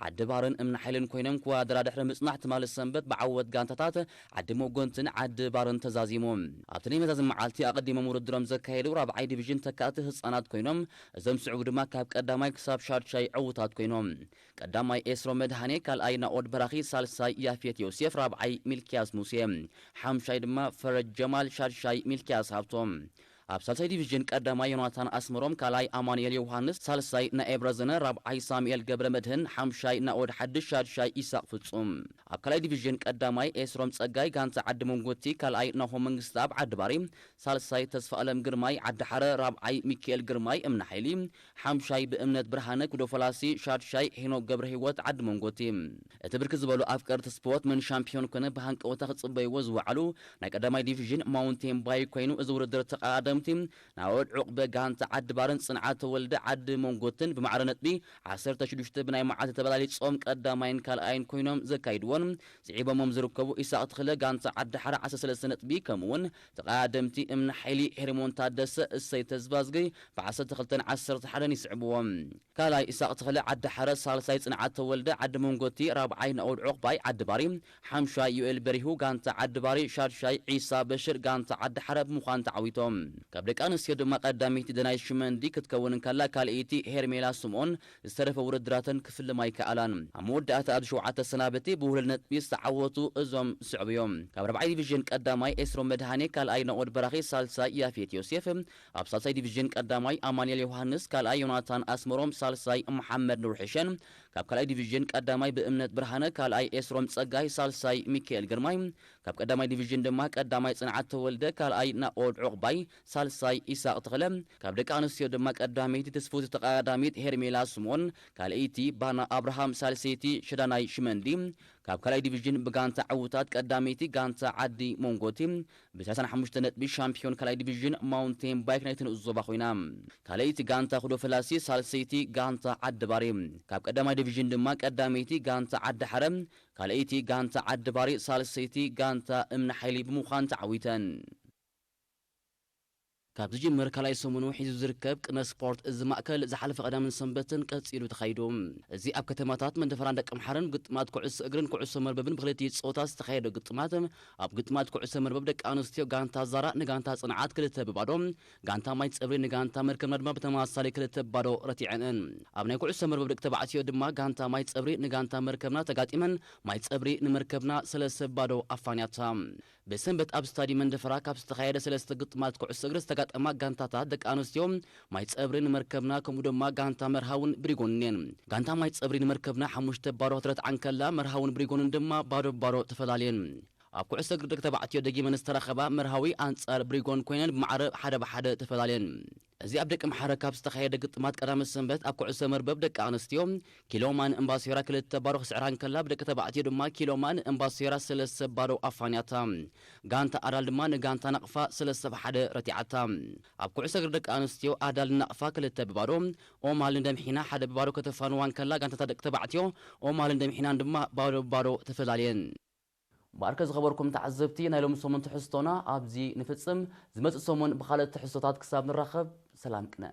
ዓዲ ባርን እምኒ ሓይልን ኮይኖም ክወዳደራ ድሕሪ ምጽናሕ ትማሊ ሰንበት ብዓወት ጋንታታት ዓዲ መጎንትን ዓዲ ባርን ተዛዚሙ። ኣብቲ ናይ መዛዝም መዓልቲ ኣቐዲሞም ውድድሮም ዘካየዱ ራብዓይ ዲቪዥን ተካእቲ ህጻናት ኮይኖም፣ እዞም ስዕቡ ድማ ካብ ቀዳማይ ክሳብ ሻድሻይ ዕዉታት ኮይኖም። ቀዳማይ ኤስሮ መድሃኔ፣ ካልኣይ ናኦድ በራኺ፣ ሳልሳይ ያፌት ዮሴፍ፣ ራብዓይ ሚልኪያስ ሙሴ፣ ሓምሻይ ድማ ፈረጅ ጀማል፣ ሻድሻይ ሚልኪያስ ሃብቶም። ኣብ ሳልሳይ ዲቪዥን ቀዳማይ ዮናታን ኣስመሮም፣ ካልኣይ ኣማኑኤል ዮሃንስ፣ ሳልሳይ ናኤብ ረዘነ፣ ራብዓይ ሳሙኤል ገብረ መድህን፣ ሓምሻይ ናኦድ ሓድሽ፣ ሻድሻይ ኢሳቕ ፍጹም። ኣብ ካልኣይ ዲቪዥን ቀዳማይ ኤስሮም ጸጋይ ጋንታ ዓዲ መንጎቲ፣ ካልኣይ ናሆም መንግስትኣብ ዓዲ ባሪ፣ ሳልሳይ ተስፋ ኣለም ግርማይ ዓዲ ሓረ፣ ራብዓይ ሚካኤል ግርማይ እምኒ ሓይሊ፣ ሓምሻይ ብእምነት ብርሃነ ኩዶ ፈላሲ፣ ሻድሻይ ሄኖክ ገብረ ህይወት ዓዲ መንጎቲ። እቲ ብርክት ዝበሉ ኣፍቀርቲ ስፖርት መን ሻምፒዮን ኮነ ብሃንቀውታ ክጽበይዎ ዝወዓሉ ናይ ቀዳማይ ዲቪዥን ማውንቴን ባይክ ኮይኑ፣ እዚ ውድድር ተቐዳደምቲ ናኦድ ዑቕበ ጋንታ ዓዲ ባርን ጽንዓት ተወልደ ዓዲ መንጎትን ብማዕረ ነጥቢ ዓሰርተ ሽዱሽተ ብናይ መዓልቲ ተበላሊጾም ቀዳማይን ካልኣይን ኮይኖም ዘካይድዎን ስዒቦሞም ዝርከቡ ኢሳቕ ተኽለ ጋንታ ዓዲ ሓራ ዓሰርተ ሰለስተ ነጥቢ፣ ከምኡ እውን ተቐዳደምቲ እምኒ ሓይሊ ሄርሞን ታደሰ፣ እሰይ ተዝባዝገይ ብዓሰርተ ክልተን ዓሰርተ ሓደን ይስዕብዎም። ካልኣይ ኢሳቕ ተኽለ ዓዲ ሓረ፣ ሳልሳይ ጽንዓት ተወልደ ዓዲ መንጎቲ፣ ራብዓይ ናኦድ ዑቕባይ ዓዲ ባሪ፣ ሓምሻይ ዮኤል በሪሁ ጋንታ ዓዲ ባሪ፣ ሻድሻይ ዒሳ በሽር ጋንታ ዓዲ ሓረ ብምዃን ተዓዊቶም። ካብ ደቂ ኣንስትዮ ድማ ቀዳመይቲ ደናይት ሽመንዲ ክትከውን እንከላ፣ ካልኣይቲ ሄርሜላ ስምኦን ዝተረፈ ውድድራተን ክፍልማ ኣይከኣላን። ኣብ መወዳእታ ኣብዚ ሸውዓተ ሰናበቲ ብውህሉል ነጥቢ ዝተዓወቱ እዞም ዝስዕቡ እዮም። ካብ ራብዓይ ዲቪዥን ቀዳማይ ኤስሮም መድሃኔ፣ ካልኣይ ናኦድ በራኺ፣ ሳልሳይ ያፌት ዮሴፍ፣ ኣብ ሳልሳይ ዲቪዥን ቀዳማይ ኣማኑኤል ዮሃንስ፣ ካልኣይ ዮናታን ኣስመሮም፣ ሳልሳይ መሓመድ ኑር ሕሸን፣ ካብ ካልኣይ ዲቪዥን ቀዳማይ ብእምነት ብርሃነ፣ ካልኣይ ኤስሮም ጸጋይ፣ ሳልሳይ ሚካኤል ግርማይ፣ ካብ ቀዳማይ ዲቪዥን ድማ ቀዳማይ ጽንዓት ተወልደ፣ ካልኣይ ናኦድ ዑቕባይ፣ ሳልሳይ ኢሳቕ ተኽለ፣ ካብ ደቂ ኣንስትዮ ድማ ቀዳመይቲ ትስፉቲ ተቐዳዳሚት ሄርሜላ ስምኦን፣ ካልኣይቲ ባና ኣብርሃም፣ ሳልሰይቲ ሸዳናይ ሽመንዲ፣ ካብ ካልኣይ ዲቪዥን ብጋንታ ዕውታት ቀዳመይቲ ጋንታ ዓዲ ሞንጎቲ፣ ብ ሰላሳ ሓሙሽተ ነጥቢ ሻምፒዮን ካልኣይ ዲቪዥን ማውንቴን ባይክ ናይቲ ንኡስ ዞባ ኮይና። ካልኣይቲ ጋንታ ኩዶ ፈላሲ፣ ሳልሰይቲ ጋንታ ዓዲ ባሪ። ካብ ቀዳማይ ዲቪዥን ድማ ቀዳመይቲ ጋንታ ዓዲ ሓረ፣ ካልኣይቲ ጋንታ ዓዲ ባሪ፣ ሳልሰይቲ ጋንታ እምኒ ሓይሊ ብምዃን ተዓዊተን። ካብ ዝጅምር ካልኣይ ሰሙኑ ሒዙ ዝርከብ ቅነ ስፖርት እዚ ማእከል ዝሓለፈ ቀዳምን ሰንበትን ቀጺሉ ተኻይዱ። እዚ ኣብ ከተማታት መንደፈራን ደቀምሓረን ግጥማት ኩዕሶ እግርን ኩዕሶ መርበብን ብክልቲኡ ጾታ ዝተኻየደ ግጥማት፣ ኣብ ግጥማት ኩዕሶ መርበብ ደቂ ኣንስትዮ ጋንታ ዛራ ንጋንታ ጽንዓት ክልተ ብባዶ፣ ጋንታ ማይ ጸብሪ ንጋንታ መርከብና ድማ ብተመሳሳሊ ክልተ ብባዶ ረቲዐን። ኣብ ናይ ኩዕሶ መርበብ ደቂ ተባዕትዮ ድማ ጋንታ ማይ ጸብሪ ንጋንታ መርከብና ተጋጢመን፣ ማይ ጸብሪ ንመርከብና ሰለስተ ብባዶ ኣፋንያታ። ብሰንበት ኣብ ስታዲየም መንደፈራ ካብ ዝተኻየደ ሰለስተ ግጥማት ኩዕሶ እግሪ ዝተጋጠማ ጋንታታት ደቂ ኣንስትዮ ማይ ጸብሪ ንመርከብና ከምኡ ድማ ጋንታ መርሃውን ብሪጎንን እየን። ጋንታ ማይ ጸብሪ ንመርከብና ሓሙሽተ ባዶ ክትረትዓ እንከላ፣ መርሃውን ብሪጎንን ድማ ባዶ ባዶ ተፈላልየን። ኣብ ኩዕሶ እግሪ ደቂ ተባዕትዮ ደጊመን ዝተራኸባ መርሃዊ ኣንጻር ብሪጎን ኮይነን ብማዕረ ሓደ ብሓደ ተፈላልየን። እዚ ኣብ ደቂ ምሓረ ካብ ዝተኻየደ ግጥማት ቀዳመ ሰንበት ኣብ ኩዕሶ መርበብ ደቂ ኣንስትዮ ኪሎማ ንእምባሴራ ክልተ ባዶ ክስዕራ እንከላ፣ ብደቂ ተባዕትዮ ድማ ኪሎማ ንእምባሴራ ሰለስተ ባዶ ኣፋንያታ። ጋንታ ኣዳል ድማ ንጋንታ ናቕፋ ሰለስተ ብሓደ ረቲዓታ። ኣብ ኩዕሶ እግሪ ደቂ ኣንስትዮ ኣዳል ንናቕፋ ክልተ ብባዶ፣ ኦማል ንደምሒና ሓደ ብባዶ ከተፋንዋ እንከላ፣ ጋንታታት ደቂ ተባዕትዮ ኦማልን ደምሒናን ድማ ባዶ ብባዶ ተፈላልየን። እምበኣርከ ዝኸበርኩም ተዓዘብቲ፣ ናይ ሎሚ ሰሙን ትሕዝቶና ኣብዚ ንፍጽም። ዝመጽእ ሰሙን ብኻልእ ትሕዝቶታት ክሳብ ንራኸብ፣ ሰላም ቅነ።